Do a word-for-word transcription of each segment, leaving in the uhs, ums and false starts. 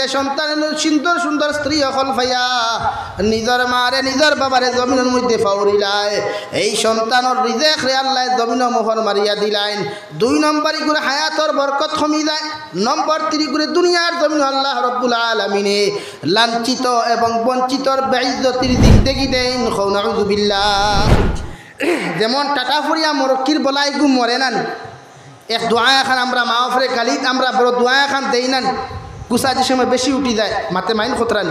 সন্তান সুন্দর সুন্দর স্ত্রী অকল পাইয়া নিজর মারে নিজর বাবারে জমিনর মধ্যে ফাউরিলায়। এই সন্তানর রিজেকরে আল্লায় জমিনো মোহর মারিয়া দিলাইন। দুই নম্বর ইগুর হায়াতর বরকত কমি যায়। নম্বর তিন ইগুরে দুনিয়ার জমিনো আল্লাহ রব্বুল আলামিনে লাঞ্ছিত এবং বঞ্চিতর বেইজ্জতির জিন্দেগি দেইন। কও নাউজুবিল্লাহ। যেমন টাটা ফুরিয়া মরকির বলায় গু মরে নানি। এক দোয়া এখান আমরা মা বাপরে গালিত আমরা বড় দোয়া এখান দেই নানি। গুসা যে সময় বেশি উঠি যায়, মাতে মাইন খতরানি।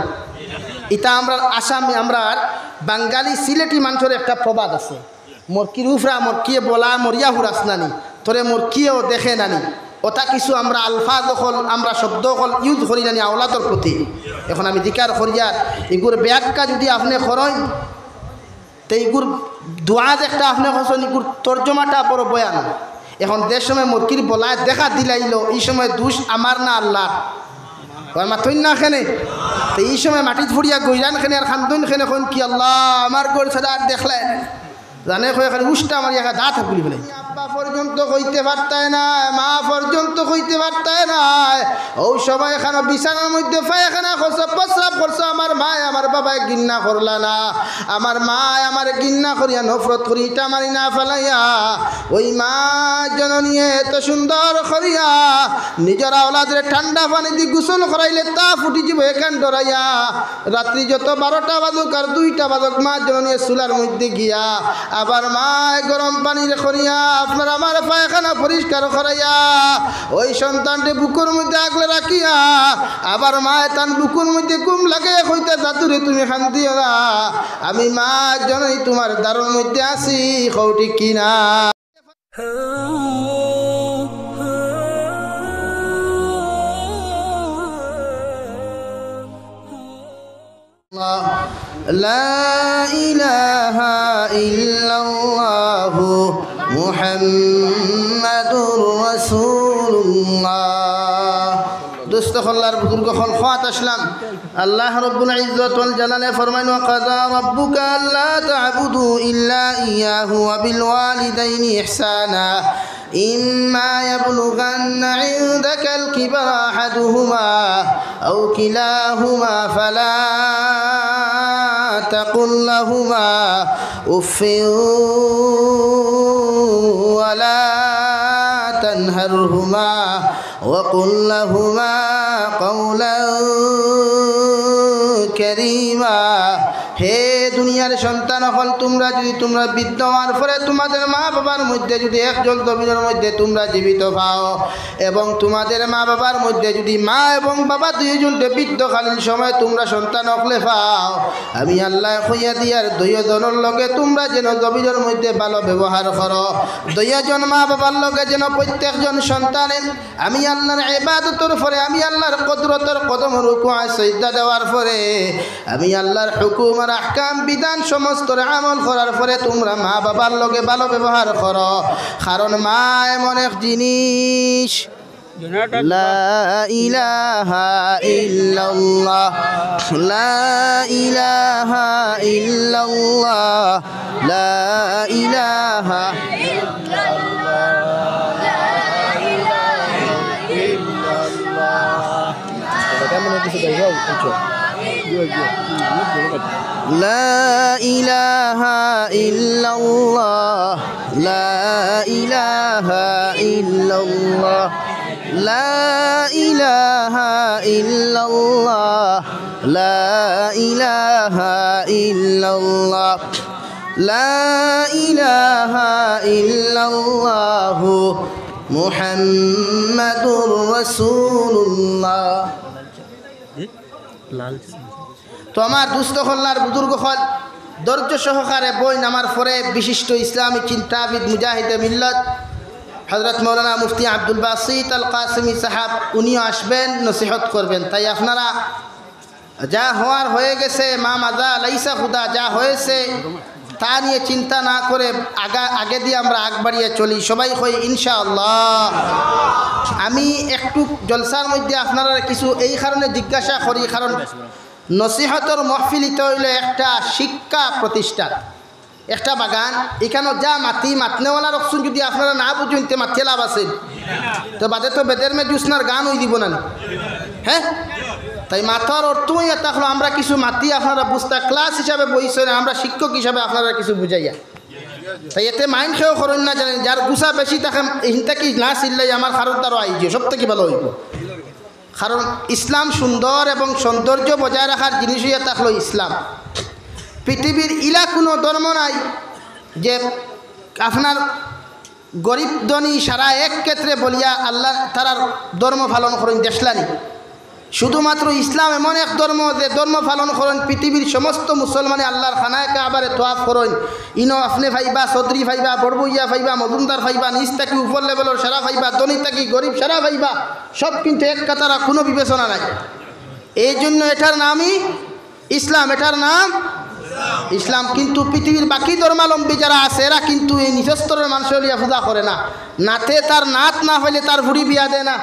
ইটা আমরা আসামি, আমরা বাঙালি সিলেটি মানষর একটা প্রবাদ আছে, "মরকির উফরা, মরকিয়ে বলা, মরিয়া হুরাস নানি, তোরে মরকিয়েও দেখে নানি।" ওটা কিছু আমরা আলফাজ অকল, আমরা শব্দ অকল ইউজ করি নানি আওলাদর প্রতি। এখন আমি জিকার করিয়ার, ইগুর ব্যাখ্যা যদি আপনে করইন, তে ইগুর দোয়া যে একটা আপনে কইছইন, ইগুর তর্জমাটা বড় ভয়ানক। এখন যে সময় মরকির বলায় দেখা দিলাইলো, ই সময় দুষ আমার না আল্লাহর? ওর মাতইন না কেনে? তে ই সময় মাটিত ফুরিয়া গইরান কেনে আর কান্দইন কেনে? কইন কি, "আল্লাহ, আমার ঘর ছাড়া আর দেখলায় না।" জানে কয় খালি উষ্টা মারিয়া খালি দাঁত হাবুলি ফেলে। আব্বা পর্যন্ত কইতে পারতায় না, মা পর্যন্ত কইতে পারতায় না। ও সময় এখানো বিছানার মধ্যে পায়খানা করছে, প্রস্রাব করছে, আমার মায় আমার বাবায় ঘিন্না করলা না। আমার মায় আমার ঘিন্না করিয়া নফরত করি ইটা মারি না ফালাইয়া, ওই মা জননীয়ে এত সুন্দর করিয়া নিজর আওলাদরে ঠান্ডা পানি দি গোসল করাইলে তা ফুটি যিবো এখান ডরাইয়া। রাত্রি যত বারোটা বাজুক আর দুইটা বাজুক, মা জননীয়ে চুলার মধ্যে গিয়া আবার মায় গরম পানির করিয়া আপনার আমার পায়খানা পরিষ্কার করাইয়া ওই সন্তানরে বুকুর মধ্যে আগলে রাখিয়া আবার মায় তান বুকুর মধ্যে ঘুম লাগাইয়া কইতা, "জাদুরে তুমি কান্দিও না, আমি মা জননী তোমার দারুর মধ্যে আছি।" কও ঠিক কি না? لا إله إلا الله محمد رسول الله. দোস্ত অকল আর বুজুর্গ অকল, কওয়াত আসলাম। আল্লাহ রব্বুল ইজ্জত ওয়াল জালালে ফরমাইন, "وقضى ربك ألا تعبدوا إلا إياه وبالوالدين إحسانا إما يبلغن عندك الكبر أحدهما أو كلاهما فلا تقل لهما أف ولا تنهرهما وقل لهما قولا كريما." হে দুনিয়ার সন্তান অকল, তুমরা যুদি তুমরা বৃদ্ধ অওয়ার পরে তুমাদের মা বাবার মধ্যে যুদি একজন জমিনর মধ্যে তুমরা জীবিত পাও এবং তুমাদের মা বাবার মধ্যে যুদি মা এবং বাবা দুইজনরে বৃদ্ধকালীন সময় তুমরা সন্তান অকলে পাও, আমি আল্লায় কইয়া দিয়ার দুইজনর লগে তুমরা যেন জমিনর মধ্যে ভালো ব্যবহার করো, দুইজন মা বাবার লগে যেন প্রত্যেকজন সন্তানে আমি আল্লাহর ইবাদতর পরে, আমি আল্লাহর কুদরতর কদমো রুকুয়ে সিজদা দেওয়ার পরে, আমি আল্লাহর হুকুম আর আহকাম বিধান সমস্তর আমল করার পরে তুমরা মা বাবার লগে ভালো ব্যবহার করো। কারণ মা এমন এক জিনিস, لا إله إلا الله، لا إله إلا الله، لا إله لا إله إلا الله، لا إله إلا الله، لا إله إلا الله، لا إله إلا الله، لا إله إلا الله، محمد رسول الله. তো আমার দোস্ত অকল আর বুজুর্গ অকল, ধৈর্য সহকারে বইন। আমার পরে বিশিষ্ট ইসলামী চিন্তাবিদ, মুজাহিদে মিল্লত, হযরত মাওলানা মুফতি আব্দুল বাসিত আল কাসেমী সাহেব, উনিও আসবেন, নসিহত করবেন। তাই আপনারা যা হওয়ার হয়ে গেছে, মা মাদা লাইসা খুদা, যা হয়েছে তা নিয়ে চিন্তা না করে আগা-, আগেদি আমরা আগ বাড়িয়ে চলি। সবাই কই ইনশাআল্লাহ। আমি একটু জলসার মধ্যে আপনারারে কিছু এই কারণে জিজ্ঞাসা করি, কারণ নসিহতর মহফিল ইটা অইলো একটা শিক্ষা প্রতিষ্ঠান, একটা বাগান। ইখানো যা মাতি, মাতনেওয়ালা রকছুন যুদি আপনারা না বুঝইন, তে মাতিয়া লাভ আছে? তো বাদে তো বেদের মে জুসনার গান অই দিবো না নি? হ্যাঁ, তাই মাতার অর্থ অইয়া থাকলো, আমরা কিছু মাতি, আপনারা বুঝতা, ক্লাস হিসাবে বইছইন, আমরা শিক্ষক হিসাবে আপনারারে কিছু বুঝাইয়া। তাই এতে মাইন্ড কেউ করইন না, জানি যার গুছা বেশি থাকে, হিনতা কি না চিল্লাই আমার খারুর দ্বারও আইজিও, সব থাকি ভালা অইবো। কারণ ইসলাম সুন্দর এবং সৌন্দর্য বজায় রাখার জিনিস অইয়া থাকলো ইসলাম। পৃথিবীর ইলা কুনু ধর্ম নাই যে আপনার গরিব ধনী সারা এক ক্ষেত্রে বলিয়া আল্লাহ তারার ধর্ম পালন করইন দেশলানি। শুধুমাত্র ইসলাম এমন এক ধর্ম যে ধর্ম পালন করইন পৃথিবীর সমস্ত মুসলমানে আল্লাহর খানায়ে কাবারে তোয়াফ করইন। ইনো আপনে পাইবা, চৌধুরী পাইবা, বড়বইয়া পাইবা, মজুমদার পাইবা, নিচ থাকি উপর লেভেলর সারা পাইবা, ধনী থাকি গরিব সারা পাইবা, সব কিন্তু এক কাতারা, কুনু বিবেচনা নাই। এই জন্য এটার নামই ইসলাম, এটার নাম ইসলাম। কিন্তু পৃথিবীর বাকি ধর্মাবলম্বী যারা আছে, এরা কিন্তু এই নিচস্তরের মানুষরে লইয়া পূজা করে না। নাতে তার নাত না পাইলে তার ফুড়ি বিয়া দেয় না,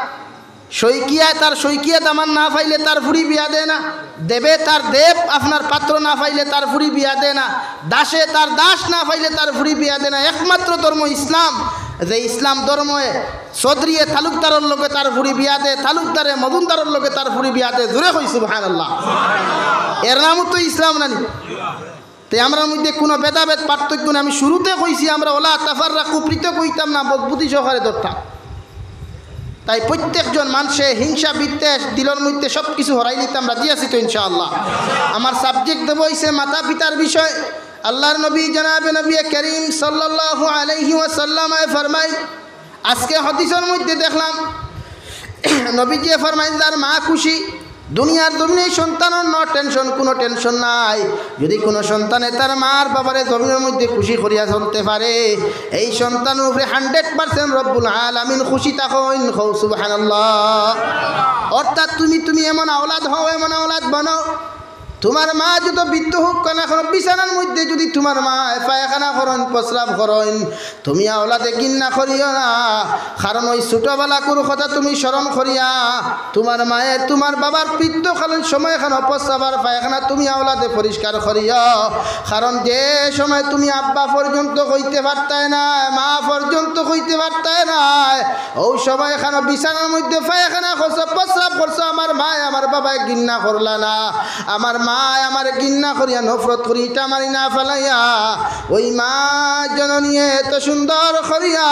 শইকিয়ায় তার শইকিয়া দামান না পাইলে তার ফুড়ি বিয়া দেয় না, দেবে তার দেব আপনার পাত্র না পাইলে তার ফুড়ি বিয়া দেয় না, দাসে তার দাস না পাইলে তার ফুড়ি বিয়া দেয় না। একমাত্র ধর্ম ইসলাম, যে ইসলাম ধর্মে চৌধুরীয়ে তালুকদারর লগে তার ফুড়ি বিয়া দে, তালুকদারে মজুমদারর লগে তার ফুড়ি বিয়া দে। জোরে কই সুবহানাল্লাহ। এর নামও তো ইসলাম নানি? তে আমরার মধ্যে কুনু ভেদাভেদ পার্থক্য নাই। আমি শুরুতে কইছি, আমরা ওয়ালা তাফাররাকু, পৃথক অইতাম না, মজবুতি সহকারে ধরতাম। তাই প্রত্যেকজন মানষে হিংসা বিদ্বেষ দিলর মধ্যে সব কিছু হরাই নিতাম, রাজি আছি তো ইনশাআল্লাহ। আমার সাবজেক্ট দেব অইছে মাতা পিতার বিষয়। আল্লাহর নবী জনাবে নবী করিম সাল্লাল্লাহু আলাইহি ওয়াসাল্লামে ফরমাই, আজকে হাদিসর মধ্যে দেখলাম নবীজিয়ে ফরমাইন, যার মা খুশি, দুনিয়ার জমিনে সন্তানর নো টেনশন, কুনু টেনশন নাই। যদি কুনু সন্তানে তার মার বাবারে জমিনর মধ্যে খুশি করিয়া চলতে পারে, এই সন্তানর উপরে হান্ড্রেড পার্সেন্ট রব্বুল আলামিন খুশি থাকইন। কও সুবহানাল্লাহ। অর্থাৎ তুমি, তুমি এমন আওলাদ হও, এমন আওলাদ বনো, তুমার মা যত বৃদ্ধ হউক না কেন, বিছানার মধ্যে যদি তুমার মায় পায়খানা করইন, প্রস্রাব করইন, তুমি আওলাদে ঘিন্না করিও না, কারণ ওই ছোটবেলাকুর কথা তুমি স্মরণ করিয়া তুমার মায়ে তুমার বাবার বৃদ্ধকালীন সময়খান প্রস্রাব আর পায়খানা তুমি আওলাদে পরিষ্কার করিও। কারণ যে সময় তুমি আব্বা পর্যন্ত কইতে পারতায় না, মা পর্যন্ত কইতে পারতায় না, অউ সময়খান বিছানার মধ্যে পায়খানা করছো, প্রস্রাব করছো, আমার মায় আমার বাবায় ঘিন্না করলা না, আমার মায় আমারে ঘিন্না করিয়া নফরত করি ইটা মারি না ফালাইয়া, ওই মা জননীয়ে এত সুন্দর করিয়া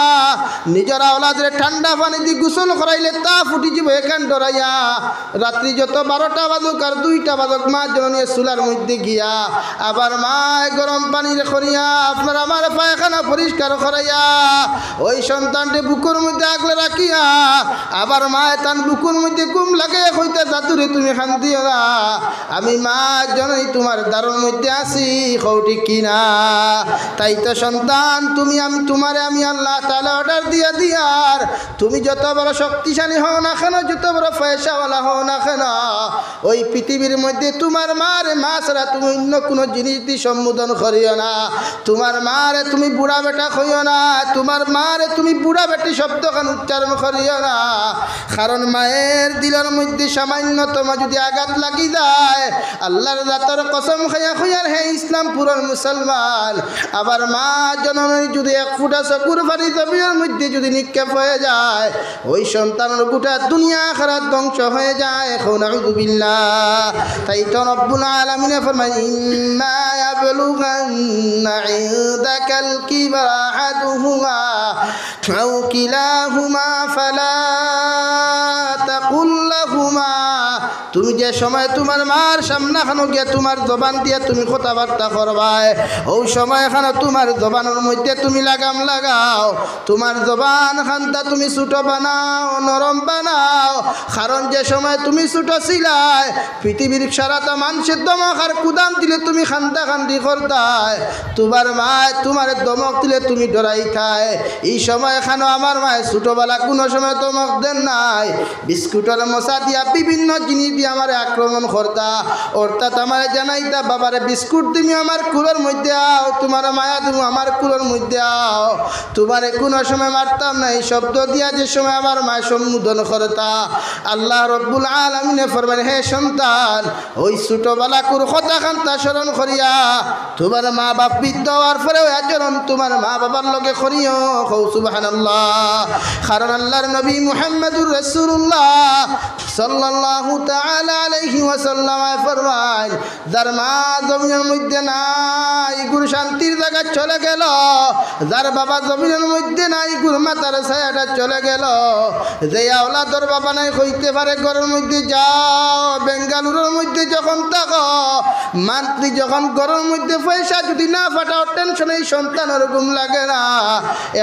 নিজর আওলাদরে ঠান্ডা পানি দি গোসল করাইলে তা ফুটি যিবো এখান ডরাইয়া। রাত্রি যত বারোটা বাজুক আর দুইটা বাজুক, মা জননীয়ে চুলার মধ্যে গিয়া আবার মায় গরম পানির করিয়া আপনার আমার পায়খানা পরিষ্কার করাইয়া ওই সন্তানরে বুকুর মধ্যে আগলে রাখিয়া আবার মায় তান বুকুর মধ্যে ঘুম লাগাইয়া কইতা, "জাদুরে তুমি কান্দিও না, আমি মা জননী তুমার দারর মধ্যে আছি।" কও ঠিক কি না? তাই তো সন্তান, তুমি আমি, তুমারে আমি আল্লাহ তাআলা অর্ডার দিয়া দিয়ার, তুমি যত বড় শক্তিশালী হও না কেন, যত বড় পয়সাওয়ালা হও না কেন, ওই পৃথিবীর মধ্যে তুমার মারে মা ছাড়া তুমি অন্য কুনু জিনিস দি সম্বোধন করিও না। তুমার মারে তুমি বুড়া বেটা কইও না, তুমার মারে তুমি বুড়া বেটি শব্দখান উচ্চারণ করিও না। কারণ মায়ের দিলর মধ্যে সামান্যতম যদি আঘাত লাগি যায়, আল্লাহর জাতর কসম খাইয়া কইয়ার, হে ইসলামপুরর মুসলমান, আবার মা জননীর যদি এক ফুটা চকুর পানি জমিনর মধ্যে যদি নিক্ষেপ হয়ে যায়, ওই সন্তানর গোটা দুনিয়া আখিরাত ধ্বংস হয়ে যায়। কও নাউযুবিল্লাহ। তাই তো রব্বুল আলামিনে ফরমায়, "ইম্মা ইয়াবলুগান্না ইনদাকাল কিবারা আহাদুহুমা আও কিলাহুমা ফালা তাকুল লাহুমা।" তুমি যে সময় তুমার মার সামনাখানো গিয়া তুমার জবান দিয়া তুমি কথাবার্তা করবায়, অউ সময়খানো তুমার জবানর মধ্যে তুমি লাগাম লাগাও, তুমার জবান খান্তা তুমি ছোট বানাও, নরম বানাও। কারণ যে সময় তুমি ছোট ছিলায়, পৃথিবীর সারাটা মানষে ধমক আর কুদাম দিলে তুমি কান্দা কান্দি করতায়। তুমার মায় তুমারে ধমক দিলে তুমি ডরাইতায়। ই সময়খানো আমার মায় ছোটবেলা কুনু সময় ধমক দেন নাই। বিস্কুটর মশা দিয়া বিভিন্ন জিনিস দিয়া আমারে আক্রমণ করতা, অর্থাৎ আমারে জানাইতা, "বাবারে বিস্কুট দিমু আমার কুলর মধ্যে আও, তুমারে মায়া দিমু আমার কুলর মধ্যে আও।" তুমারে কুনু সময় মারতাম না, ই শব্দ দিয়া যে সময় আমার মায় সম্বোধন করতা। আল্লাহ রব্বুল আলামিনে ফরমাইন, হে সন্তান, ওই ছোটবেলাকুর কথাখান্তা স্মরণ করিয়া তুমার মা বাপ বৃদ্ধ হওয়ার পরেও আচরণ তুমার মা বাবার লগে করিও। কও সুবহানাল্লাহ। কারণ আল্লাহর নবী মুহাম্মাদুর রাসূলুল্লাহ সাল্লাল্লাহু তাআলা আলাইহি ওয়াসাল্লাম ফরমাইন, যার মা জমিনর মধ্যে নাই, ইগুর শান্তির জাগাত চলে গেল। যার বাবা জমিনর মধ্যে নাই, ইগুর মাথার ছায়াটা চলে গেল। যে আওলাদর বাবা নাই, কইতে পারে, ঘরর মধ্যে যাও, বেঙ্গালুরুর মধ্যে যখন থাকো, মান্থলি যখন ঘরর মধ্যে পয়সা যদি না পাঠাও, টেনশনে এই সন্তানর ঘুম লাগে না।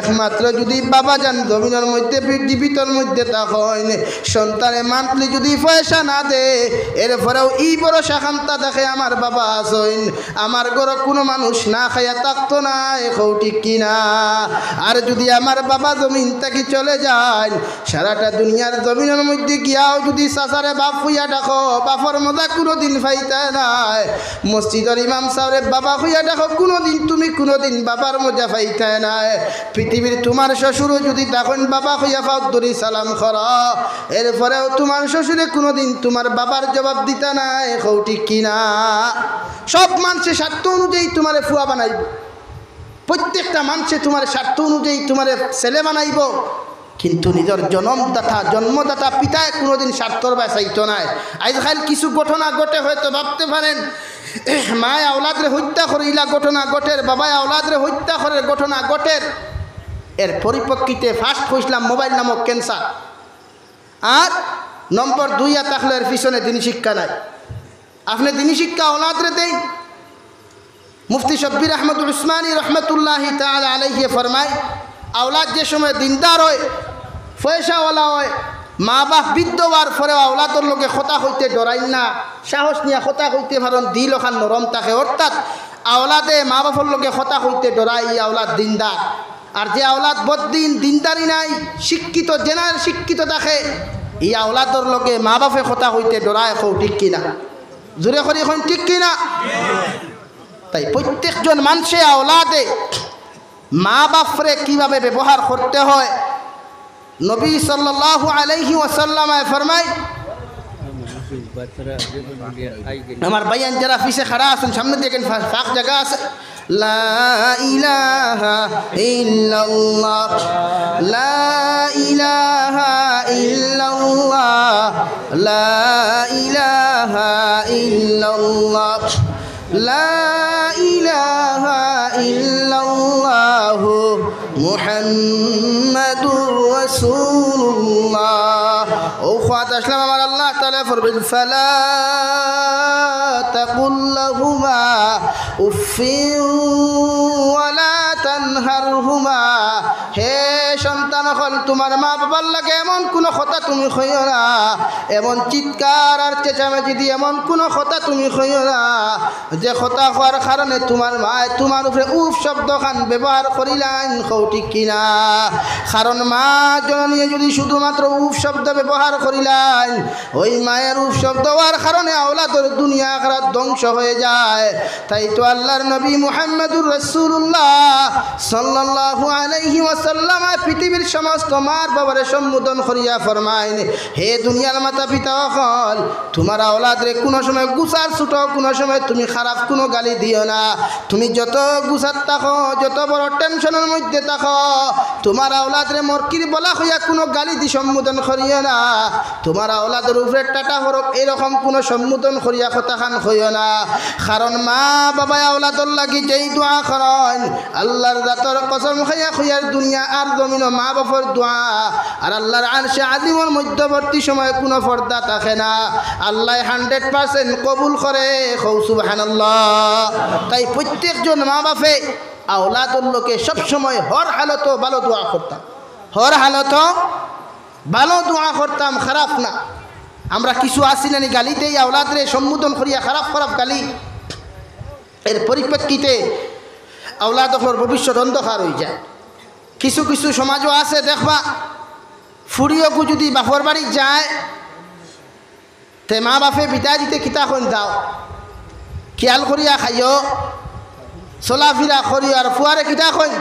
একমাত্র যদি বাবা যান জমিনর মধ্যে, পৃথিবীতর মধ্যে থাকইন, সন্তানে মান্থলি যদি পয়সা না দে, এরপরেও ই ভরসা খান্তা থাকে, আমার বাবা আছইন, আমার ঘরো কুনু মানুষ না খাইয়া থাকতো নায়, কও ঠিক কি না? আর যদি আমার বাবা জমিন থাকি চলে যাইন, সারাটা দুনিয়ার জমিনর মধ্যে গিয়াও যদি চাচারে বাপ কইয়া ডাকো, বাপর মজা কুনুদিন পাইতায় নায়। মসজিদর ইমাম সাবরে বাবা কইয়া ডাকো, কুনুদিন তুমি কুনুদিন বাবার মজা পাইতায় নায়। পৃথিবীর তুমার শ্বশুরও যদি ডাকইন বাবা কইয়া, পাও ধরি সালাম করো, এরপরেও তুমার শ্বশুরে কুনুদিন তুমার বাবার জবাব দিতা নায়, কও ঠিক কি না? সব মানষে স্বার্থ অনুযায়ী তুমারে ফুয়া বানাইবো, প্রত্যেকটা মানষে তুমারে স্বার্থ অনুযায়ী তুমারে ছেলে বানাইবো, কিন্তু নিজর জন্মদাতা, জন্মদাতা পিতায় কুনুদিন স্বার্থর বায় চাইতো নায়। আইজকাইল কিছু ঘটনা ঘটে, হয়তো ভাবতে পারেন, মায় আওলাদরে হত্যা করে, ইলা ঘটনা ঘটের, বাবায় আওলাদরে হত্যা করের, ঘটনা ঘটের। এর পরিপ্রেক্ষিতে first কইছলাম মোবাইল নামক ক্যান্সার, আর নম্বর দুইয়া থাকলো এর পিছনে দিনী শিক্ষা নাই। আপনে দিনী শিক্ষা আওলাদরে দেইন। মুফতি শব্বির আহমদ উসমানী রহমতুল্লাহি তাআলা আলাইহি ফরমায়, আওলাদ যে সময় দিনদার অয়, পয়সাওয়ালা অয়, মা বাপ বৃদ্ধ অওয়ার পরেও আওলাদর লগে কথা কইতে ডরাইন না, সাহস নিয়া কথা কইতে পারইন, দিল অখান নরম থাকে। অর্থাৎ আওলাদে মা বাপর লগে কথা কইতে ডরায়, ই আওলাদ দিনদার। আর যে আওলাদ বদ্দিন, দিনদারি নাই, শিক্ষিত, জেনারেল শিক্ষিত থাকে, ই আওলাদর লগে মা বাপে কথা কইতে ডরায়, কও ঠিক কি না? জোরে করি কইন, ঠিক কি না? তাই প্রত্যেকজন মানষে আওলাদে মা বাপরে কিভাবে ব্যবহার করতে হয়, নবী সাল্লাল্লাহু আলাইহি ওয়াসাল্লামে ফরমায়, আমার ভাইয়ান যারা পিছে খাড়া আছইন, সামনে দেখইন, ফা-, ফাঁক জাগা আছে। লা ইলাহা ইল্লাল্লাহ, লা ইলাহা ইল্লাল্লাহ, লা ইলাহা ইল্লাল্লাহ। লা ইলাহা ইল্লাল্লাহু মুহাম্মাদুর রাসূলুল্লাহ। অউ খাত আছলাম আমার আল্লাহ তাআলা ফরমাইন, ফালা তাকুল লাহুমা উফফিন ওয়ালা তানহারহুমা। হে সন্তান অকল, তুমার মা বাবার লগে এমন কুনু কথা তুমি কইও না, এমন চিৎকার আর চেঁচামেচি দি এমন কুনু কথা তুমি কইও না, যে কথা কওয়ার কারণে তুমার মায় তুমার উপরে উফ শব্দ খান ব্যবহার করিলাইন, কও ঠিক কি না? কারণ মা জননীয়ে যদি শুধুমাত্র উফ শব্দ ব্যবহার করিলাইন, ওই মায়ের উফ শব্দ অওয়ার কারণে আওলাদর দুনিয়া আখিরাত ধ্বংস হয়ে যায়। তাই তো আল্লাহর নবী মুহাম্মাদুর রাসূলুল্লাহ সাল্লাল্লাহু আলাইহি ওয়াসাল্লাম পৃথিবীর সমস্ত মার বাবারে সম্বোধন করিয়া ফরমাইন, হে দুনিয়ার মাতা পিতা অকল, তুমার আওলাদরে কুনু সময় গুছার ছুটো, কুনু সময় তুমি খারাপ কুনু গালি দিও না। তুমি যত গুছাত থাকো, যত বড় টেনশনর মধ্যে থাকো, তুমার আওলাদরে মরকির বলা কইয়া কুনু গালি দি সম্বোধন করিও না। তুমার আওলাদর উপরে টাটা হরক এরকম কুনু সম্বোধন করিয়া কথা খান কইও না। কারণ মা বাবায় আওলাদর লাগি যেই দোয়া করইন, আল্লাহর জাতর কসম খাইয়া কইয়ার, দুনিয়া আর জমিনো মা বাপর দোয়া আর আল্লাহর আরশে আজিমর মধ্যবর্তী সময়ে কুনু পর্দা থাকে না। আল্লায় hundred percent কবুল করে, কও সুবহানাল্লাহ। তাই প্রত্যেকজন মা বাপে আওলাদর লগে সবসময় হর হালতো ভালো দোয়া করতাম, হর হালতো ভালো দোয়া করতাম, খারাপ না। আমরা কিছু আছি না নি, গালি দেই আওলাদরে সম্বোধন করিয়া খারাপ খারাপ গালি। এর পরিপ্রেক্ষিতে আওলাদ অকলর ভবিষ্যৎ অন্ধকার অইযায়। কিছু কিছু সমাজও আছে দেখবা, ফুড়ি অগু যদি বাপর বাড়িত যায়, তে মা বাপে বিদায় দিতে কিতা কইন, যাও, খিয়াল করিয়া খাইও, চলাফিরা করিও, আর ফুয়ারে কিতা কইন,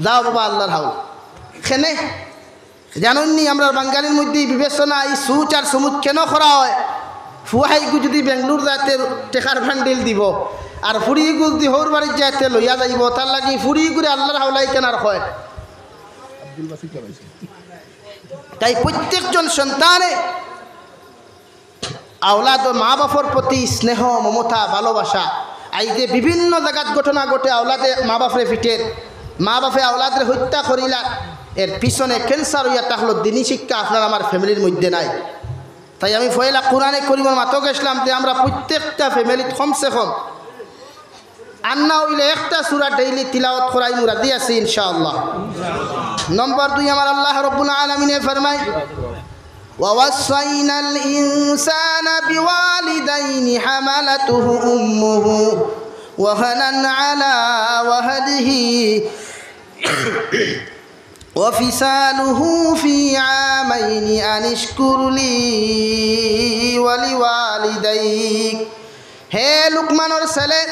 যাও বাবা, আল্লাহর হাওলা। কেনে জানইন নি, আমরার বাঙালির মধ্যে ই বিবেচনা, ই সুচ আর সমুচ কেনে করা অয়? ফুয়াইগু যদি বেঙ্গলোর যায় তে টেকার বান্ডিল দিবো, আর ফুড়িগু যদি হউর বাড়িত যায় তে লইয়া যাইবো। তার লাগি ফুড়িগুরে আল্লাহর হাওলা ইখান আর কয়। তাই প্রত্যেকজন সন্তানে আওলাদ ও মা বাফর প্রতি স্নেহ, মমতা, ভালোবাসা। আইজ যে বিভিন্ন জাগাত ঘটনা ঘটে, আওলাদে মা বাফরে পিটের, মা বাফে আওলাদরে হত্যা করিলার, এর পিছনে ক্যান্সার অইয়া থাকলো। দিনী শিক্ষা আপনার আমার ফ্যামিলির মধ্যে নাই। তাই আমি পয়লা কোরআনে করিমর মাতো গেছলাম যে আমরা প্রত্যেকটা ফ্যামিলিত কমসে কম আর না অইলে একটা সূরা ডেইলি তিলাওয়াত করাইমু, রাজি আছি ইনশাআল্লাহ। নম্বর দুই, আমার আল্লাহ রব্বুল আলামিনে ফরমায়, "ওয়াওয়াসসাইনাল ইনসানা বিওয়ালিদাইহি হামালাতুহু উম্মুহু ওয়াহানান আলা ওয়াহানিহি ওয়াফিসালুহু ফি আমাইনি আনিশকুর লি ওয়ালিওয়ালিদাইক।" হে লুকমানর ছেলে,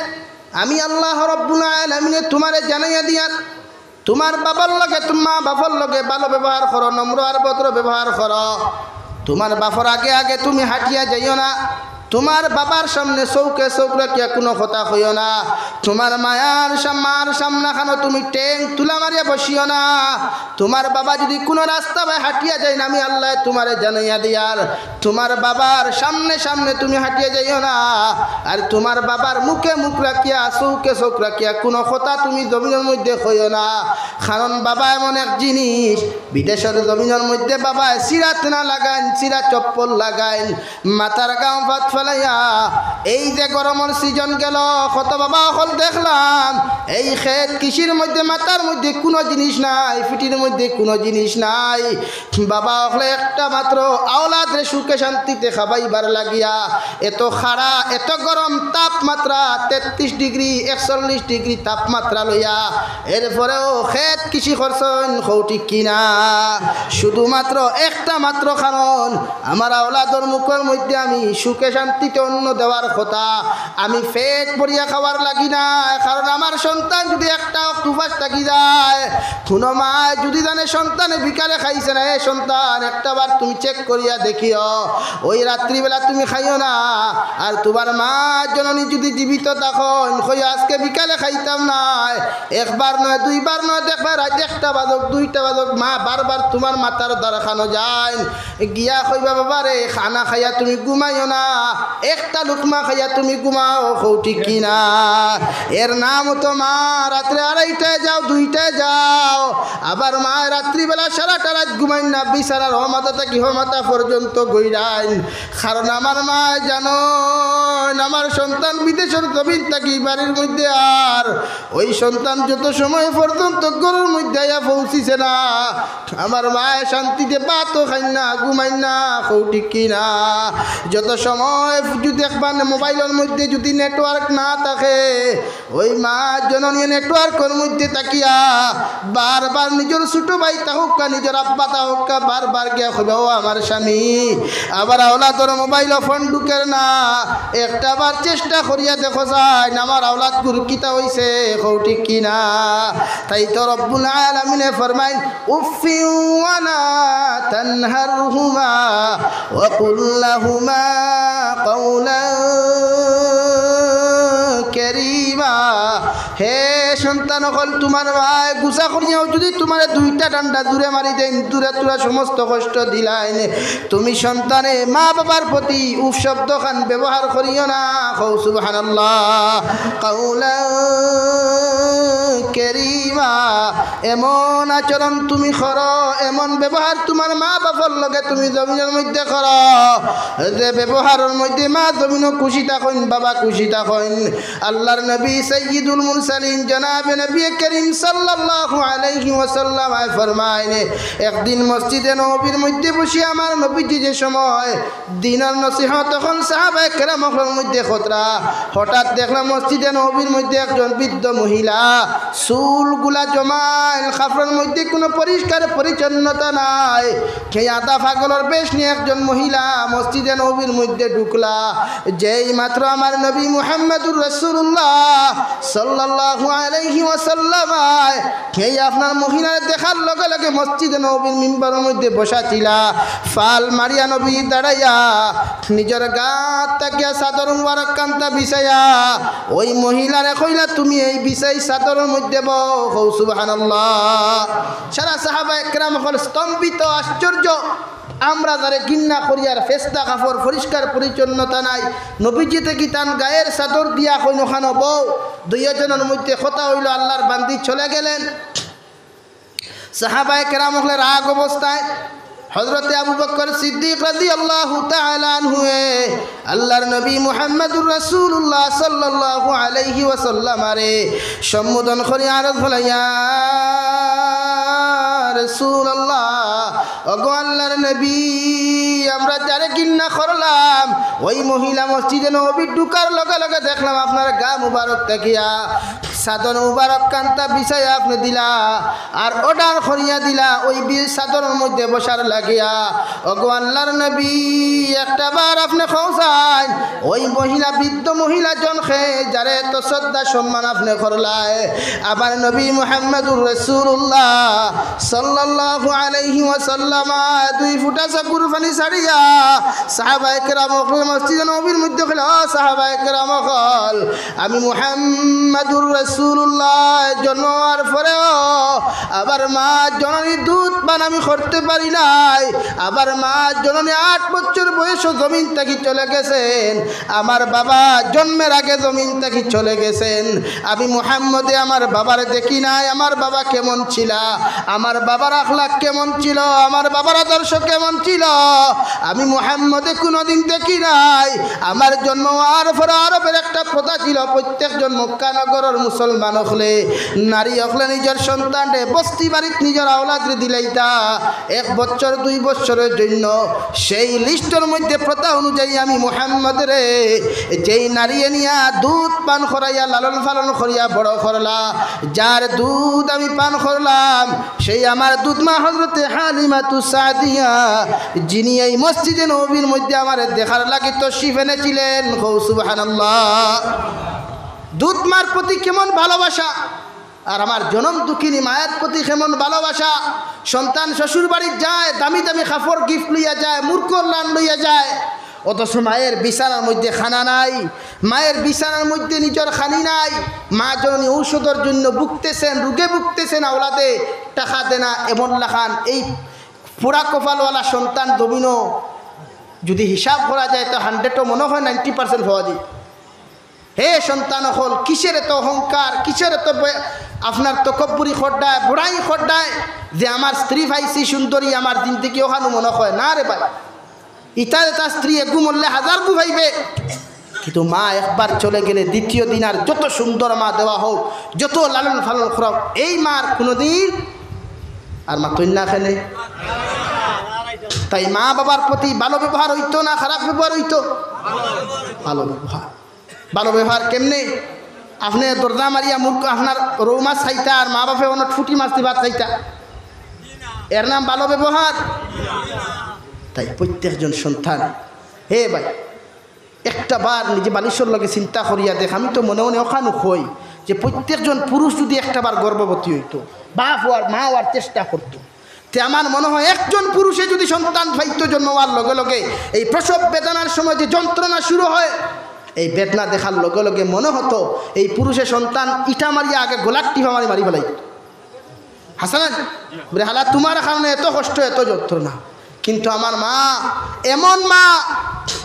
আমি আল্লাহ রব্বুল আলামিনে তুমারে জানাইয়া দিয়ার, তুমার বাবার লগে, তুমার বাফর লগে ভালো ব্যবহার করো, নম্র আর ভদ্র ব্যবহার করো। তুমার বাফর আগে আগে তুমি হাঁটিয়া যাইও না। তুমার বাবার সামনে চউখে চউখ রাখিয়া কুনু কথা কইও না। তুমার মায়ার সা-, মার সামনাখানো তুমি ঠেং তুলা মারিয়া বসিও না। তুমার বাবা যুদি কুনু রাস্তা বায় হাঁটিয়া যাইন, আমি আল্লায় তুমারে জানাইয়া দিয়ার, তুমার বাবার সামনে সামনে তুমি হাঁটিয়া যাইও না। আর তুমার বাবার মুখে মুখ রাখিয়া, চউখে চউখ রাখিয়া কুনু কথা তুমি জমিনর মধ্যে কইও না। কারণ বাবা এমন এক জিনিস, বিদেশর জমিনর মধ্যে বাবায় সিরাত না লাগাইন, সিরা চপ্পল লাগাইন, মাথার গাম ফাত ফালাইয়া। এই যে গরমর সিজন গেল, কত বাবা অকল দেখলাম, এই খেত কৃষির মধ্যে মাথার মধ্যে কুনু জিনিস নাই, পিঠির মধ্যে কুনু জিনিস নাই। বাবা অকলে একটা মাত্র আওলাদরে সুখে শান্তিতে খাবাইবার লাগিয়া এত খাড়া, এত গরম তাপমাত্রা, তেত্রিশ ডিগ্রি, একচল্লিশ ডিগ্রি তাপমাত্রা লইয়া এরপরেও খেত কৃষি করছইন, কও ঠিক কি না? শুধুমাত্র একটা মাত্র কারণ, আমার আওলাদর মুখর মধ্যে আমি সুখে শান্তিতে অন্ন দেওয়ার কথা, আমি পেট ভরিয়া খাওয়ার লাগি না। কারণ আমার সন্তান যুদি একটা অক্ত উপাস থাকি যায়, কুনু মায় যুদি জানে সন্তানে বিকালে খাইছে না, এ সন্তান, একটা বার তুমি চেক করিয়া দেখিও, ওই রাত্রিবেলা তুমি খাইও না। আর তুমার মা জননী যুদি জীবিত থাকইন, কইও, "আজকে বিকালে খাইতাম নায়।" একবার নয়, দুইবার নয়, দেখবা রাইত একটা বাজউক, দুইটা বাজউক, মা বারবার তুমার মাথার দ্বারখানো যাইন, গিয়া কইবা, "বাবা রে, খানা খাইয়া তুমি ঘুমাইও না, একটা লুকমা খাইয়া তুমি ঘুমাও," কও ঠিক কি না? এর নাম তো মা, রাত্রে আড়াইটায় যাও, দুইটায় যাও, আবার মা রাত্রিবেলা সারাটা রাইত ঘুমাইন না, বিছানার হমাতা থাকি হমাতা পর্যন্ত গইরাইন। কারণ আমার মায় জানইন, আমার সন্তান বিদেশর জমিন থাকি বাড়ির মধ্যে আর ওই সন্তান যত সময় পর্যন্ত ঘরর মধ্যে আইয়া পৌঁছিছে না, আমার মায় শান্তিতে ভাতও খাইন না, ঘুমাইন না, কও ঠিক কি না? যত সময় যুদি দেখবা মোবাইলর মধ্যে যুদি নেটওয়ার্ক না থাকে, ওই মা জননী নেটওয়ার্কর মধ্যে থাকিয়া বারবার নিজর ছোট ভাই থাকুক্কা, নিজর আব্বা থাকুক্কা, বারবার গিয়া কইবা, "ও আমার স্বামী, আমার আওলাদর মোবাইলো ফোন ঢুকের না, একটা বার চেষ্টা করিয়া দেখো চাইন, আমার আওলাদগুর কিতা অইছে, কও ঠিক কি না?" তাই তো রব্বুল আলামিনে ফরমাইন, "উফিন ওয়া লা তানহারহুমা ওয়া কুল লাহুমা কাওলান কারীমা।" হে সন্তান অকল, তুমার মায় গুসা করিয়াও যুদি তুমারে দুইটা ডান্ডা জুরে মারি দেইন, তুরা তুরা সমস্ত কষ্ট দিলাইন, তুমি সন্তানে মা বাবার প্রতি উফ শব্দ খান ব্যবহার করিও না। কও সুবহানাল্লাহ। কাওলান কারীমা, এমন আচরণ তুমি করো, এমন ব্যবহার তুমার মা বাবার লগে তুমি জমিনর মধ্যে করো, যে ব্যবহারর মধ্যে মা জমিনও খুশি থাকইন, বাবা খুশি থাকইন। আল্লাহর নবী সাইয়্যিদুল মুরসালিন জনাবে নবী করিম সাল্লাল্লাহু আলাইহি ওয়াসাল্লাম আয় ফরমাইন, একদিন মসজিদে নববীর মধ্যে বসি আমার নবীজি যে সময় দ্বীনর নসিহত অখন সাহাবায়ে কেরাম অকলর মধ্যে কররা, হঠাৎ দেখলা মসজিদে নববীর মধ্যে একজন বৃদ্ধ মহিলা, চুলগুলা জমাইল, কাপড়র মধ্যে কুনু পরিষ্কার পরিচ্ছন্নতা নাই, সেই আধা পাগলর বেশ নিয়া একজন মহিলা মসজিদে নববীর মধ্যে ঢুকলা। যেই মাত্র আমার নবী মুহাম্মাদুর রাসূলুল্লাহ সাল্লাল্লাহু আলাইহি ওয়াসাল্লাম আয়, সেই আপনার মহিলারে দেখার লগে লগে মসজিদে নববীর মিম্বরর মধ্যে বসা ছিলা, ফাল মারিয়া নবী দাঁড়াইয়া নিজর গাত থাকিয়া চাদর মুবারক কান্তা বিছাইয়া ওই মহিলারে কইলা, "তুমি এই বিছাই চাদরর মধ্যে বও।" কও সুবহানাল্লাহ। সারা সাহাবায়ে কেরাম অকল স্তম্ভিত, আশ্চর্য। আমরা যারে ঘিন্না করিয়ার ফেস্তা কাপড় পরিষ্কার পরিচ্ছন্নতা নাই, নবীজিতে কি তান গায়ের চাদর দিয়া কইন, "ওখানো বও।" দুইজনর মধ্যে কথা অইলো, আল্লাহর বান্দি চলে গেলেন। সাহাবায়ে কেরাম অকলে রাগ অবস্থায় হযরতে আবু বকর সিদ্দিক রাদিয়াল্লাহু তাআলা আনহুয়ে আল্লাহর নবী মুহাম্মাদুর রাসূলুল্লাহ সাল্লাল্লাহু আলাইহি ওয়াসাল্লাম আরে সম্বোধন করি আরজ হলো, "ইয়া রাসূলুল্লাহ, ওগো আল্লাহর নবী, আমরা যারে ঘিন্না করলাম, ওই মহিলা মসজিদে নববীত ঢুকার লগে লগে দেখলাম আপনার গা মুবারক থাকিয়া চাদর মুবারক কান্তা বিছাইয়া আপনে দিলা, আর অর্ডার করিয়া দিলা ওই বি-, চাদরর মধ্যে বসার লাগিয়া। ওগো আল্লাহর নবী, একটা বার আপনে কওছাইন, ওই মহিলা, বৃদ্ধ মহিলা জনকে যারে এত শ্রদ্ধা সম্মান আপনে করলায়।" আবার নবী মুহাম্মাদুর রাসূলুল্লাহ সাল্লাল্লাহু আলাইহি ওয়াসাল্লাম দুই ফুটা চকুর পানি ছাড়িয়া সাহাবায়ে কেরাম অকল মসজিদে নববীর মধ্যে কইলা, "ও সাহাবায়ে কেরাম অকল, আমি মুহাম্মাদুর রাসূলুল্লাহ জন্ম হওয়ার পরেও আমার মা জননী দুধ পান আমি করতে পারি নাই। আমার মা জননী আট বছর বয়সে জমিন থাকি চলে গেছেন। আমার বাবা জন্মের আগে জমিন থাকি চলে গেছেন। আমি মুহাম্মদে আমার বাবারে দেখি নাই। আমার বাবা কেমন ছিলা, আমার বাবার আখলাক কেমন ছিল, আমার বাবার আদর্শ কেমন ছিল, আমি মুহাম্মদে কোনোদিন দেখি নাই।" আমার জন্ম হওয়ার পরে আরবের একটা প্রথা ছিল, প্রত্যেকজন মক্কা নগরর মুসলমান অকলে, নারী অকলে নিজর সন্তানরে বস্তি বাড়িত নিজর আওলাদরে দিলাইতা এক বছর দুই বছরের জন্য। সেই লিস্টর মধ্যে প্রথা অনুযায়ী আমি মুহাম্মদরে, যেই নারী নিয়া দুধ পান করাইয়া লালন পালন করিয়া বড় করলা, যার দুধ আমি পান করলাম, সেই আমার দুধ মা হযরতে হালিমাতু সাদিয়া, যিনি এই মসজিদে নববীর মধ্যে আমারে দেখার লাগি তশরিফ এনেছিলেন। কও সুবহানাল্লাহ। দুধ মার প্রতি কেমন ভালোবাসা, আর আমার জনম দুঃখিনী মায়ের প্রতি কেমন ভালোবাসা। সন্তান শ্বশুর বাড়িত যায়, দামি দামি কাপড় গিফট লইয়া যায়, মুরকর লান লইয়া যায়, অথচ মায়ের বিছানার মধ্যে খানা নাই, মায়ের বিছানার মধ্যে নিজর খানি নাই। মা জননী ঔষধর জন্য ভুগতেছেন, রোগে ভুগতেছেন, আওলাদে টাকা দেনা এমন লাখান। এই পুরা কপালওয়ালা সন্তান জমিনো যদি হিসাব করা যায়, তো হান্ড্রেডও মনে হয় নাইনটি পার্সেন্ট পাওয়া যায়। হে সন্তান অকল, কিসের এত অহংকার, কিসের এত বে-, আপনার তকব্বুরি খড্ডায়, বুড়াই খড্ডায়, যে আমার স্ত্রী পাইছি সুন্দরী, আমার জিন্দেগি ওখানো মনে হয় না রে ভাই। ইতা ইতা স্ত্রী এগু মরলে হাজার গু পাইবে, কিন্তু মা একবার চলে গেলে দ্বিতীয় দিন আর যত সুন্দর মা দেওয়া হোক, যত লালন পালন করা হোক, এই মার কোনোদিন আর মা তৈন না খেলে। তাই মা বাবার প্রতি ভালো ব্যবহার হইতো না খারাপ ব্যবহার হইতো? ভালো ব্যবহার। ভালো ব্যবহার কেমনে? আপনে দরজা মারিয়া মুরগ, আপনার রৌ মাছ খাইতা আর মা বাপে অন্য ফুটি মাছ দি ভাত খাইতা, এর নাম ভালো ব্যবহার? তাই প্রত্যেকজন সন্তান, হে ভাই, একটা বার নিজে বালিশর লগে চিন্তা করিয়া দেখ। আমি তো মনে মনে ওখানো কই যে প্রত্যেকজন পুরুষ যদি একটা বার গর্ভবতী হইতো, বাপ হওয়ার, মা হওয়ার চেষ্টা করতো, তে আমার মনে হয় একজন পুরুষে যদি সন্তান পাইতো, জন্ম হওয়ার লগে লগে এই প্রসব বেদনার সময় যে যন্ত্রণা শুরু হয়, এই বেদনা দেখার লগে লগে মনে হতো এই পুরুষে সন্তান ইটা মারিয়া আগে গলার টিপা মারি মারি ফেলাই। হাসান, বলে, "হালা, তোমার কারণে এত কষ্ট, এত যন্ত্রণা।" কিন্তু আমার মা, এমন মা,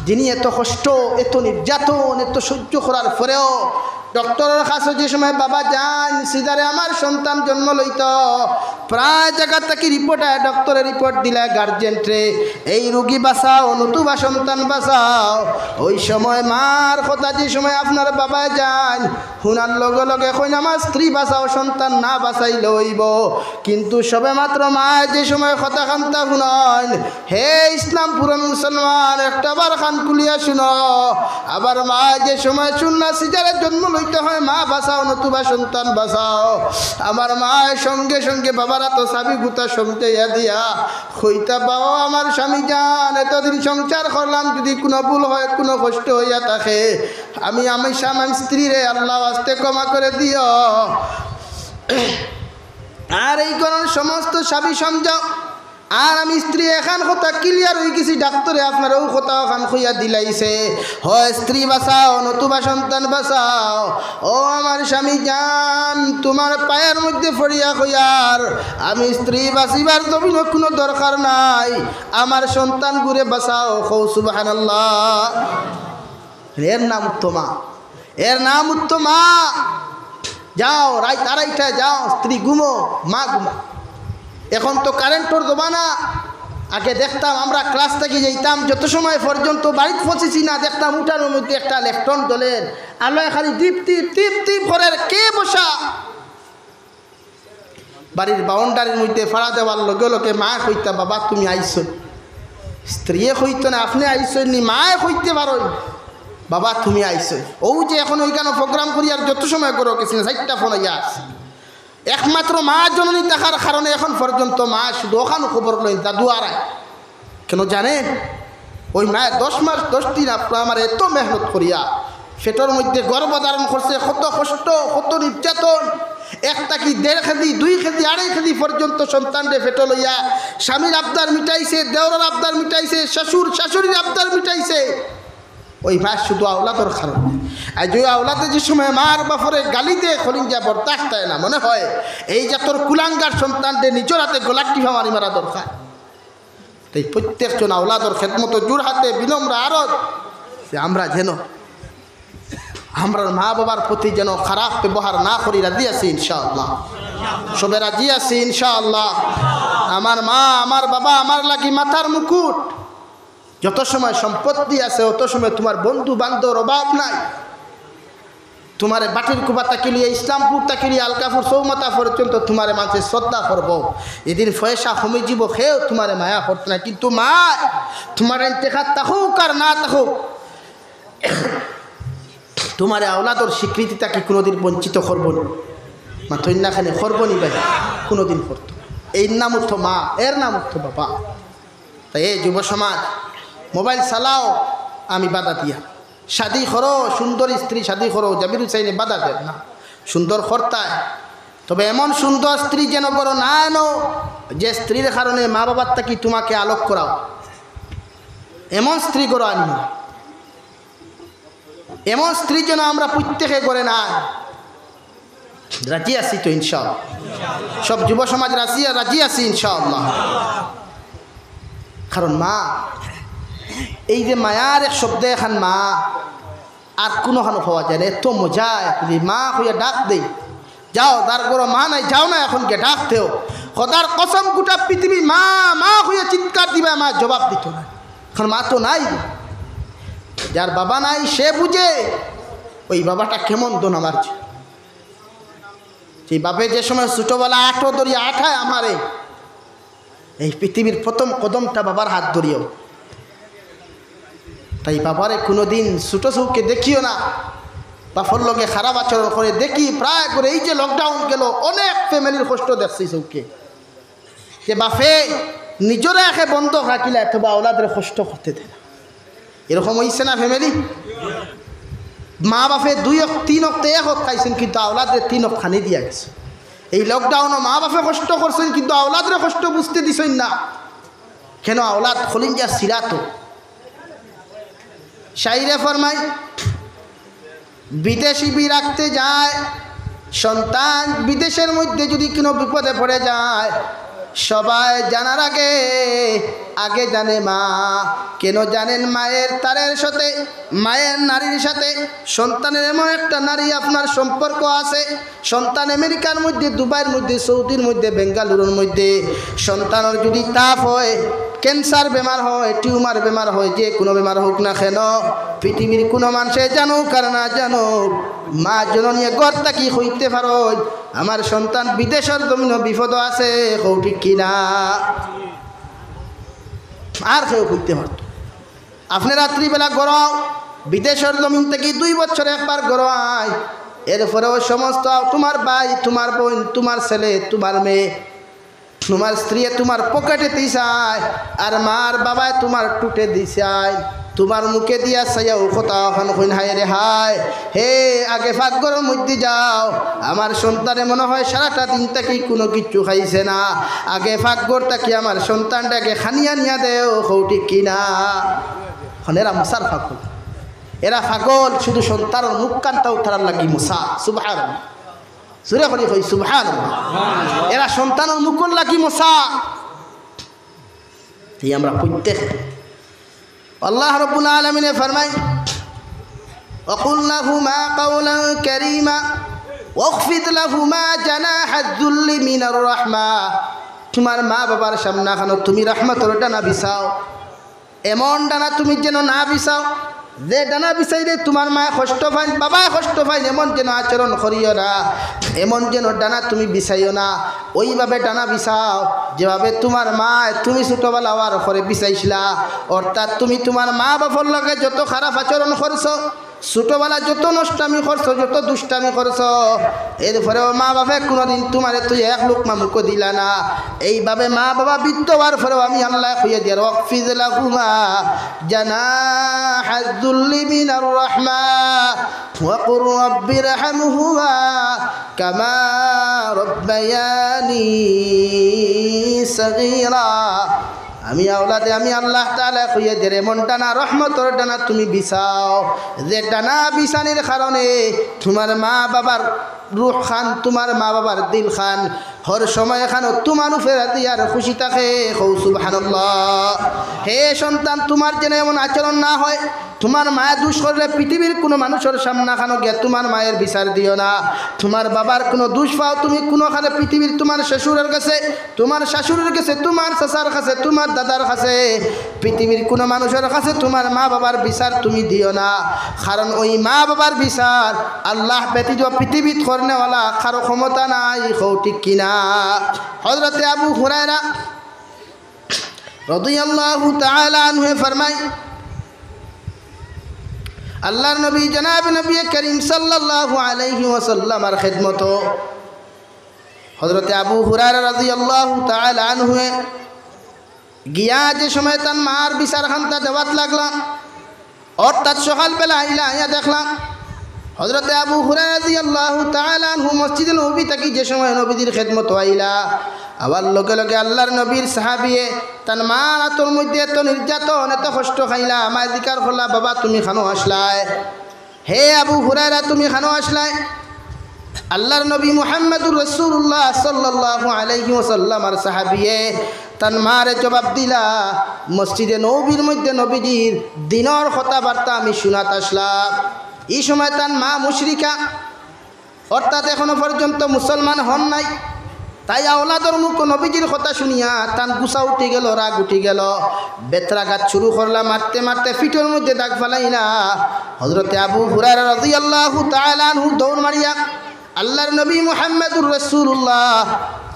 যিনি এত কষ্ট, এত নির্যাতন, এত সহ্য করার পরেও ডক্টরের কাছে যে সময় বাবা যান, সিজারে আমার সন্তান জন্ম লইতো, প্রায় জায়গা থাকি রিপোর্ট আয়, ডক্টরে রিপোর্ট দিলা গার্জেন্টরে, "এই রুগী বাঁচাও, নতুবা সন্তান বাঁচাও।" ওই সময় মার কথা যে সময় আপনার বাবা যান, হুনার লগে লগে কইন, "আমার স্ত্রী বাঁচাও, সন্তান না বাঁচাইলে অইবো।" কিন্তু সবে মাত্র মায় যে সময় কথা কান্তা হুনইন, হে ইসলাম পুরন মুসলমান, একটা বার কান খুলিয়া শুনো। আবার মায় যে সময় শুননা সিজারে জন্ম লইতে হয়, মা বাঁচাও নতুবা সন্তান বাঁচাও, আমার মায় সঙ্গে সঙ্গে বাবার আতো চাবি গুতা সমজাইয়া দিয়া কইতা, "বাবা, আমার স্বামী যান, এতদিন সংসার করলাম, যদি কোনো ভুল হয়, কোনো কষ্ট হইয়া থাকে, আমি, আমি স্বামী স্ত্রীরে আল্লাহ আস্তে ক্ষমা করে দিও।" আর এই কারণ সমস্ত সাবি সমজাও, আর আমি স্ত্রী এখান কথা ক্লিয়ার অই গেছি, ডাক্তরে আপনারে অউ কথা অখান কইয়া দিলাইছে, হয় স্ত্রী বাঁচাও নতুবা সন্তান বাঁচাও। ও আমার স্বামী জান, তুমার পায়ের মধ্যে পড়িয়া কইয়ার, আমি স্ত্রী বাঁচিবার জমিনো কুনু দরকার নাই, আমার সন্তানগুরে বাঁচাও। কও সুবহানাল্লাহ। এর নাম উত্তমা, এর নাম উত্তমা। যাও, রাইত আড়াইটায় যাও, স্ত্রী ঘুমো, মা ঘুমো। এখন তো কারেন্টর জমানা। আগে দেখতাম আমরা ক্লাস থাকি যাইতাম, যত সময় পর্যন্ত বাড়িত পৌঁছিছি না, দেখতাম উঠানোর মধ্যে একটা লেফটন জ্বলের, আলোয় খালি দীপ দীপ দীপ দীপ করের, কে বসা? বাড়ির বাউন্ডারির মধ্যে ফাড়া দেওয়ার লগে লগে মায় কইতা, "বাবা, তুমি আইছো।" স্ত্রীয়ে কইতো না, "আপনে আইছইন নি?" মায় কইতে পারইন, "বাবা, তুমি আইছো।" অউ যে এখন অইখানো প্রোগ্রাম করি আর যত সময় করো কিছু না, চাইরটা ফোন আইয়া আছে। একমাত্র মা জননী থাকার কারণে এখন পর্যন্ত মা শুধু অখান খবর লইন, দাদু আর আয়। কেন জানেন? ওই মায়ে দশ মাস দশ দিন আপনার আমার এত মেহনত করিয়া পেটর মধ্যে গর্ভ ধারণ করছে, কত কষ্ট, কত নির্যাতন। এক থাকি দেড় কেজি, দুই কেজি, আড়াই কেজি পর্যন্ত সন্তানরে পেটো লইয়া স্বামীর আবদার মিটাইছে, দেওরর আবদার মিটাইছে, শ্বশুর শাশুড়ির আবদার মিটাইছে। ওই মা শুধু আওলাদর কারণে। আইজ ওই আওলাদে যে সময় মার বাপরে গালি দেয়, কলিজা বরদাস্ত অয় না, মনে হয় এই জাতর কুলাঙ্গার সন্তানরে নিজর হাতে গলার টিপা মারি মারা দরকার। তাই প্রত্যেকজন আওলাদর খেদমতো জোড়হাতে বিনম্র আরজ যে আমরা যেন আমরার মা বাবার প্রতি যেন খারাপ ব্যবহার না করি। রাজি আছি ইনশাআল্লাহ? সবে রাজি আছি ইনশাআল্লাহ? আমার মা, আমার বাবা, আমার লাগি মাথার মুকুট। যত সময় সম্পত্তি আছে, অত সময় তুমার বন্ধু বান্ধবর অভাব নাই। তুমারে বাটির কুবা থাকি লইয়া, ইসলামপুর থাকি লইয়া, আলকাপুর চৌমাথা পর্যন্ত তুমারে মানষে শ্রদ্ধা করবো। এদিন পয়সা কমি যিবো, কেউ তুমারে মায়া করতো না, কিন্তু মা, তুমার ইন্তেকাল থাকুক আর না থাকুক, তুমারে আওলাদর স্বীকৃতি থাকি কুনুদিন বঞ্চিত করবো নি। মাতইন না কেনে? করবো নি ভাই? কুনুদিন করতো না। এর নাম অইতো মা, এর নাম অইতো বাবা। তাই এই যুব সমাজ, মোবাইল চালাও, আমি বাধা দিয়া। শাদি করো, সুন্দর স্ত্রী শাদি করো, জাবির হুসাইনে বাধা দের না, সুন্দর করতায়। তবে এমন সুন্দর স্ত্রী যেন ঘরো না আনো, যে স্ত্রীর কারণে মা বাবার থাকি তুমাকে আলোক করাও। এমন স্ত্রী ঘরো আনিও না। এমন স্ত্রী যেন আমরা প্রত্যেকে ঘরে না আনি। রাজি আছি তো ইনশাআল্লাহ? সব যুব সমাজ রাজি, রাজি আছি ইনশাআল্লাহ? কারণ মা, এই যে মায়ার এক শব্দ এখান মা, আর কুনুখানো পাওয়া যায় না। এত মজা, যে মা কইয়া ডাক দেই, "যাও, যার ঘরো মা নাই, যাও না, এখন গিয়া ডাক দেও।" খোদার কসম, গোটা পৃথিবী মা, মা কইয়া চিৎকার দিবা, মা জবাব দিতো না। এখন মা তো নাই, যার বাবা নাই সে বুঝে ওই বাবাটা কেমন দন আমার। যে বাপে যে সময় ছোটবেলা আটো ধরিয়া আঠায় আমারে, এই পৃথিবীর প্রথম কদমটা বাবার হাত ধরিয়াও। তাই বাবারে কুনুদিন ছোট চউখে দেখিও না, বাপর লগে খারাপ আচরণ করে। দেখি প্রায় করে এই যে লকডাউন গেল, অনেক ফ্যামিলির কষ্ট দেখছি চউখে, যে বাপে নিজরে একে বন্ধ রাখিলা, অথবা আওলাদরে কষ্ট করতে দেয় না। এরকম অইছে না ফ্যামিলি? মা বাপে দুই অক-, তিন অক্তে এক অক খাইছইন, কিন্তু আওলাদরে তিন অক খানি দিয়া গেছে। এই লকডাউনো মা বাপে কষ্ট করছইন, কিন্তু আওলাদরে কষ্ট বুঝতে দিছইন না। কেন? আওলাদ কলিজা ছিরা তো। শাইরে ফরমাই, বিদেশি বি রাখতে যায়, সন্তান বিদেশের মধ্যে যদি কোনো বিপদে পড়ে যায়, সবাই জানার আগে, আগে জানে মা। কেন জানেন? মায়ের তারের সাথে, মায়ের নাড়ির সাথে সন্তানের এমন একটা নাড়ি আপনার সম্পর্ক আছে। সন্তান আমেরিকার মধ্যে, দুবাইর মধ্যে, সৌদির মধ্যে, বেঙ্গালুরুর মধ্যে, সন্তানের যদি তাপ হয়, ক্যান্সার বেমার হয়, টিউমার বেমার হয়, যে কোনো বেমার হোক না কেন, পৃথিবীর কোনো মানষে জানুক আর না জানুক, মা জননীয়ে ঘর থাকি কইতে পারইন, "আমার সন্তান বিদেশর জমিনো বিপদো আছে", কও ঠিক কি না? আর কেউ কইতে পারতো? আপনে রাত্রিবেলা ঘরো, বিদেশর জমিন থাকি দুই বছরে একবার ঘরো আয়, এরপরেও সমস্ত তুমার ভাই, তুমার বইন, তুমার ছেলে, তুমার মেয়ে, তুমার স্ত্রীয়ে তুমার পকেটেদি চায়, আর মার বাবায় তুমার টুটেদি চায়। তুমার মুখে দিয়া চাইয়া অউ কথা অখান কইন, হায় রে হায়, হে, আগে পাকঘরর মধ্যে যাও, আমার সন্তানে মনে হয় সারাটা দিন থাকি কুনু কিচ্ছু খাইছে না, আগে পাকঘর থাকি আমার সন্তানরে আগে খানি আনিয়া দেও, কও ঠিক কি না? অখন এরা মুছার পাগল, এরা পাগল শুধু সন্তানর মুখখানটা উঠারার লাগি মুছা। সুবহানাল্লাহ। জোরে করি কই, সুবহানাল্লাহ। এরা সন্তানর মুখর লাগি মুছা। এই আমরা প্রত্যেক, আল্লাহ রাব্বুল আলামিনে ফরমায়, "ওয়াকুল লাহুমা কাওলান কারীমা, ওয়াখফিদ লাহুমা জানাহায যুল্লি মিনার রাহমা।" তুমার মা-বাবার সামনে খানো তুমি রহমতর ডানা বিছাও। এমন ডানা তুমি যেন না বিছাও, যে ডানা বিছাইলে তুমার মায়ে কষ্ট পাইন, বাবায় কষ্ট পাইন, এমন যেন আচরণ করিও না, এমন যেন ডানা তুমি বিছাইও না। অইভাবে ডানা বিছাও, যেভাবে তুমার মায়ে তুমি ছোটবেলা অওয়ার পরে বিছাইছলা। অর্থাৎ তুমি তুমার মা-বাফর লগে যত খারাপ আচরণ করছো, ছোটবেলা যত নষ্টামি করছো, যত দুষ্টামি করছো, এরপরেও মা-বাফে কুনুদিন তুমারে তুই এক লুকমা মুখো দিলা না। এইভাবে মা-বাবা বৃদ্ধ অওয়ার পরেও আমি আল্লায় কইয়া দিয়ার, "ওয়াখফিদ লাহুমা জানাহায যুল্লি মিনার রাহমা, ওয়াকুর রাব্বিরহামহুমা কামা রাব্বায়ানি সগীরা।" আমি আওলাদে, আমি আল্লাহ তাআলায় কইয়া দিয়ার, এমন ডানা, রহমতর ডানা তুমি বিছাও, যে ডানা বিছানির কারণে তুমার মা-বাবার রুহখান, তুমার মা-বাবার দিলখান হর সময় খানো তুমার উপরে রাজি আর খুশি থাকে। কও সুবহানাল্লাহ। হে সন্তান, তুমার যেন এমন আচরণ না হয়, তুমার মায়ে দুষ করলে পৃথিবীর কুনু মানুষর সামনে খানো গিয়া তুমার মায়ের বিচার দিও না। তুমার বাবার কুনু দুষ পাও তুমি কুনুখানে পৃথিবীর তুমার শ্বশুরর গেছে, তুমার শাশুড়ির গেছে, তুমার চাচার কাছে, তুমার দাদার কাছে, পৃথিবীর কুনু মানুষর কাছে তুমার মা-বাবার বিচার তুমি দিও না। কারণ অউ মা-বাবার বিচার আল্লাহ ব্যতীত পৃথিবীত করনেওয়ালা কারো ক্ষমতা নাই। কও ঠিক কি না? হযরতে আবু হুরায়রা রাদিয়াল্লাহু তাআলা আনহু ফরমায়, আল্লাহর নবী জনাব নবী করিম সাল্লাল্লাহু আলাইহি ওয়াসাল্লামর খেদমতো হযরতে আবু হুরায়রা রাদিয়াল্লাহু তাআলা আনহু গিয়া যে সময় তান মার বিচার খান্তা দেওয়াত লাগলা, অর্থাৎ সকালবেলা আইলা, আইয়া দেখলা হযরতে আবু হুরায়রা রাদিয়াল্লাহু তাআলা আনহু মসজিদে নববী থাকি যে সময় নবীজির খেদমতো আইলা, আবার লগে লগে আল্লাহর নবীর সাহাবিয়ে তান মার আতর মধ্যে এত নির্যাতন, এত কষ্ট খাইলা, মায়ে জিকার করলা, "বাবা, তুমি খানো আসলায়?" হে আবু হুরায়রা, তুমি খানো আসলায়? আল্লাহর নবী মুহাম্মাদুর রাসূলুল্লাহ সাল্লাল্লাহু আলাইহি ওয়াসাল্লামর সাহাবিয়ে তান মারে জবাব দিলা, মসজিদে নববীর মধ্যে নবীজির দিনর কথাবার্তা আমি শুনাত আসলাম। ই সময় তান মা মুশরিকা, অর্থাৎ এখনো পর্যন্ত মুসলমান হন নাই। তাই আওলাদর মুখো নবীজির কথা শুনিয়া তান গুসা উঠি গেল, রাগ উঠি গেল। বেত্রাঘাত শুরু করলা, মারতে মারতে পিঠর মধ্যে দাগ ফালাইলা। হযরতে আবু হুরায়রা রাদিয়াল্লাহু তাআলা আনহু দৌড় মারিয়া আল্লাহর নবী মুহাম্মাদুর রাসূলুল্লাহ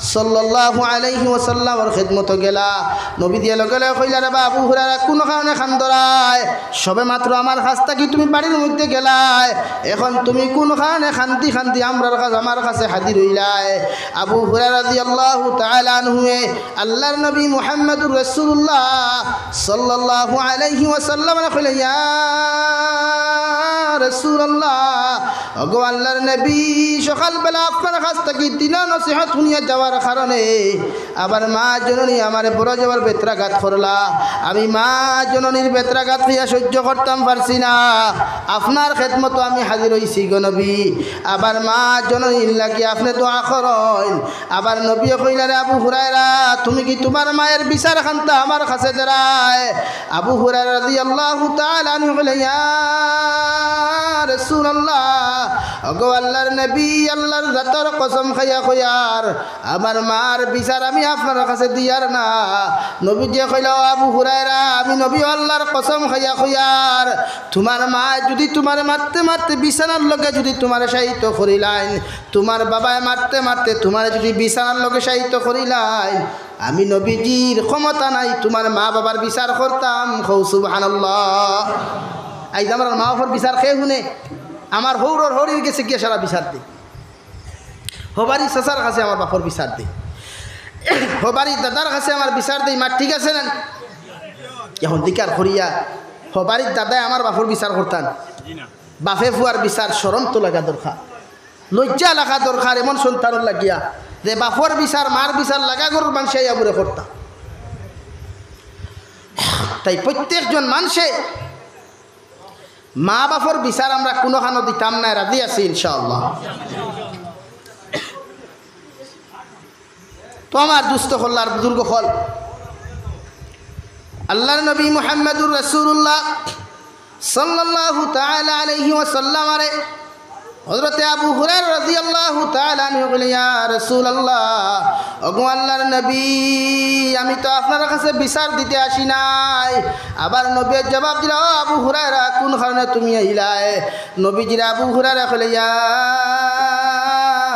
সাল্লাল্লাহু আলাইহি ওয়াসাল্লামর খেদমতো গেলা। নবীজিয়ে লগে লগে কইলা, "রে বা আবু হুরায়রা, কুন কারণে কান্দরায়? সবে মাত্র আমার কাছ থাকি তুমি বাড়ির মধ্যে গেলায়, এখন তুমি কুন কারণে কান্দি কান্দি আমরার কাছে, আমার কাছে হাজির অইলায়?" আবু হুরায়রা রাদিয়াল্লাহু তাআলা আনহুয়ে আল্লাহর নবী মুহাম্মাদুর রাসূলুল্লাহ সাল্লাল্লাহু আলাইহি ওয়াসাল্লামরে কইলা, "ইয়া রাসূলুল্লাহ, ওগো আল্লাহর নবী, সকালবেলা আপনার কাছ থাকি দিনর নসিহত শুনিয়া যাওয়ার কারণে আমার মা জননী আমারে বড় জবর বেত্রাঘাত করলা। আমি মা জননীর বেত্রাঘাত খাইয়া সহ্য করতাম পারছি না। আপনার খেদমতো আমি হাজির অইছি গো নবী। আমার মা জননীর লাগি আপনে দোয়া করইন।" আবার নবীয়ে কইলা, "রে আবু হুরায়রা, তুমি কি তুমার মায়ের বিচার খান্তা আমার কাছে দেরায়?" আবু হুরায়রা রাদিয়াল্লাহু তাআলা আনহু কইলা, "ইয়া রাসূলুল্লাহ, ওগো আল্লাহর নবী, আল্লাহর জাতর কসম খাইয়া কইয়ার, আমার মার বিচার আমি আপনার কাছে দিয়ার না।" নবীজিয়ে কইলা, "ও আবু হুরায়রা, আমি নবী আল্লাহর কসম খাইয়া কইয়ার, তুমার মায় যুদি তুমারে মারতে মারতে বিছানার লগে যুদি তুমারে শায়িত করিলাইন, তুমার বাবায় মারতে মারতে তুমারে যুদি বিছানার লগে শায়িত করিলাইন, আমি নবীজির ক্ষমতা নাই তুমার মা-বাবার বিচার করতাম।" কও সুবহানাল্লাহ। আইজ আমরার মা-বাফর বিচার কে হুনে? আমার হউরর হউরির গেছে গিয়া সারা বিচার দেই, হবারি চাচার কাছে আমার বাফর বিচার দেই, হবারি দাদার কাছে আমার বিচার দেই। মা ঠিক আছে না? এখন জিকার করিয়া হবারির দাদায় আমার বাপর বিচার করতা না। বাপে ফুয়ার বিচার শরম তো লাগা দরকার, লজ্জা লাগা দরকার এমন সন্তানর লাগিয়া, যে বাপর বিচার, মার বিচার লাগা ঘরর মানষে আইয়া বুরে করতা। তাই প্রত্যেকজন মানষে মা বাপর বিচার আমরা কুনুখানো দিতাম নায়, রাজি আছি ইনশাআল্লাহ। তো আমার দুস্ত অকল আর বুজুর্গ অকল, আল্লাহর নবী মুহাম্মাদুর রাসূলুল্লাহ সাল্লাল্লাহু তাআলা আলাইহি ওয়াসাল্লামরে হযরতে আবু হুরায়রা রাদিয়াল্লাহু তাআলা আনহু কইলা, "ইয়া রাসূলুল্লাহ, ওগো আল্লাহর নবী, আমি তো আপনার কাছে বিচার দিতে আসি নাই।" আবার নবীয়ে জবাব দিলা, "ও আবু হুরায়রা, কোন কারণে তুমি আইলায়?" নবীজিরে আবু হুরায়রা কইলা, "ইয়া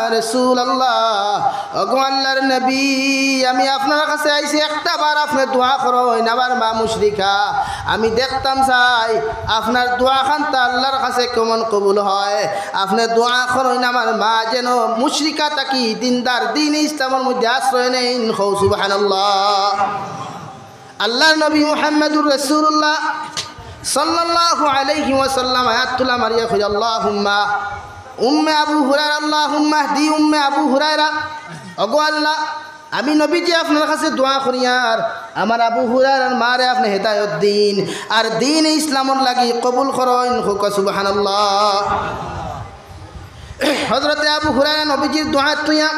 রাসূলুল্লাহ, ওগো আল্লাহর নবী, আমি আপনার কাছে আইছি, একটা বার আপনে দোয়া করইন, আমার মা মুশরিকা, আমি দেখতাম চাই আপনার দোয়া খানতা আল্লাহর কাছে কেমন কবুল হয়। আপনে দোয়া করইন, আমার মা যেন মুশরিকা থাকি দিনদার, দ্বীনে ইসলামর মধ্যে আশ্রয় নেইন।" কও সুবহানাল্লাহ। আল্লাহর নবী মুহাম্মাদুর রাসূলুল্লাহ সাল্লাল্লাহু আলাইহি ওয়াসাল্লাম আয়াত তুলা মারিয়া কইলা, "আল্লাহুম্মা উম্মে আবু হুরায়রা, আল্লাহুম্মা ইহদি উম্মে আবু হুরায়রা।" ওগো আল্লাহ, আমি নবীজি আপনার কাছে দোয়া করিয়ার আমার আবু হুরায়রার মারে আপনে হেদায়ত দিন, আর দ্বীনে ইসলামর লাগি কবুল করইন। কউক্কা সুবহানাল্লাহ। হযরতে আবু হুরায়রা নবীজির দোয়া তুইয়া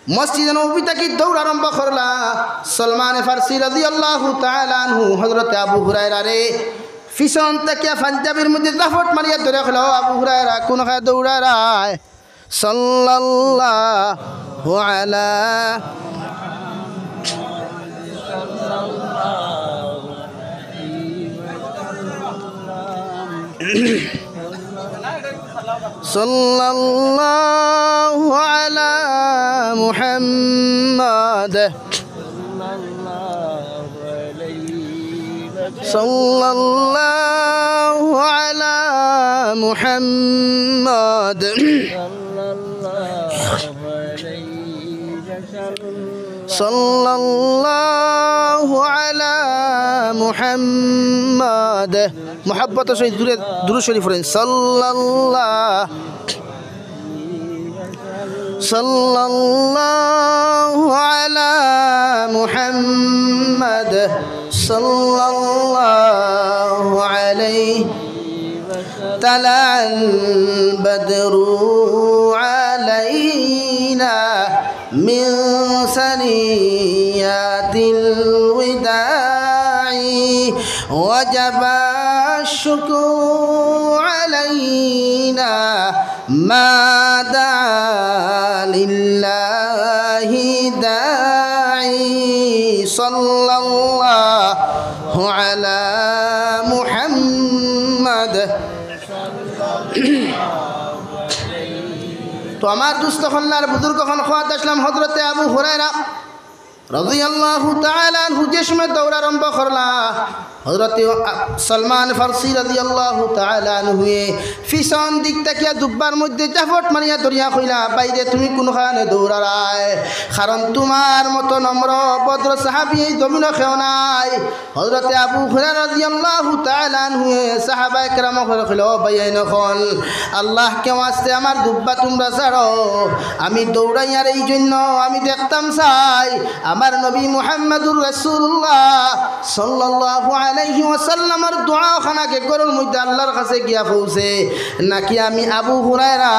মসজিদে নববী থাকি দৌড় আরম্ভ করলা। সলমানে ফার্সি রাদিয়াল্লাহু তাআলা আনহু হযরতে আবু হুরায়রারে পিছন থাকিয়া পাঞ্জাবির মধ্যে জাফট মারিয়া ধরিয়া কইলা, "ও আবু হুরায়রা, কোন খায় দৌড়ারায়?" সাল্লাল্লাহু আলা صلى الله على محمد. صلى الله على محمد. صلى الله على محمد. মহব্বতর সহিত দুরু-, দুরূদ শরীফ পড়ইন। সাল্লাল্লাহ, সাল্লাল্লাহু আলা মুহাম্মাদ, সাল্লাল্লাহু আলাইহি। طلع البدر علينا من ثنيات الوداع وجب الشكر علينا ما دعا لله داعي. صلى الله على محمد. তো আমার দুস্ত অকল আর বুজুর্গ অকল, কওয়াত আছলাম হযরতে আবু হুরায়রা রাদিয়াল্লাহু তাআলা আনহু যে সময় দৌড় আরম্ভ করলা, হযরতে আ-, সলমান ফার্সি রাদিয়াল্লাহু তাআলা আনহুয়ে পিছন দিক থাকিয়া জুব্বার মধ্যে জাফট মারিয়া ধরিয়া কইলা, "ভাইরে, তুমি কোন কারণে দৌড়ারায়? কারণ তুমার মতো নম্র ভদ্র সাহাবী এই জমিনো কেউ নাই।" হযরতে আবু হুরায়রা রাদিয়াল্লাহু তাআলা আনহুয়ে সাহাবায়ে কেরাম অকলরে কইলা, "ও ভাইয়াইন অকল, আল্লাহকে ওয়াস্তে আমার জুব্বা তুমরা ছাড়ো, আমি দৌড়াইয়ার এই জন্য আমি দেখতাম চাই আমার নবী মুহাম্মাদুর রাসূলুল্লাহ সাল্লাল্লাহু আলাইহি ওয়াসাল্লামর দোয়া অখান আগে ঘরর মধ্যে আল্লাহর কাছে গিয়া পৌঁছে, নাকি আমি আবু হুরায়রা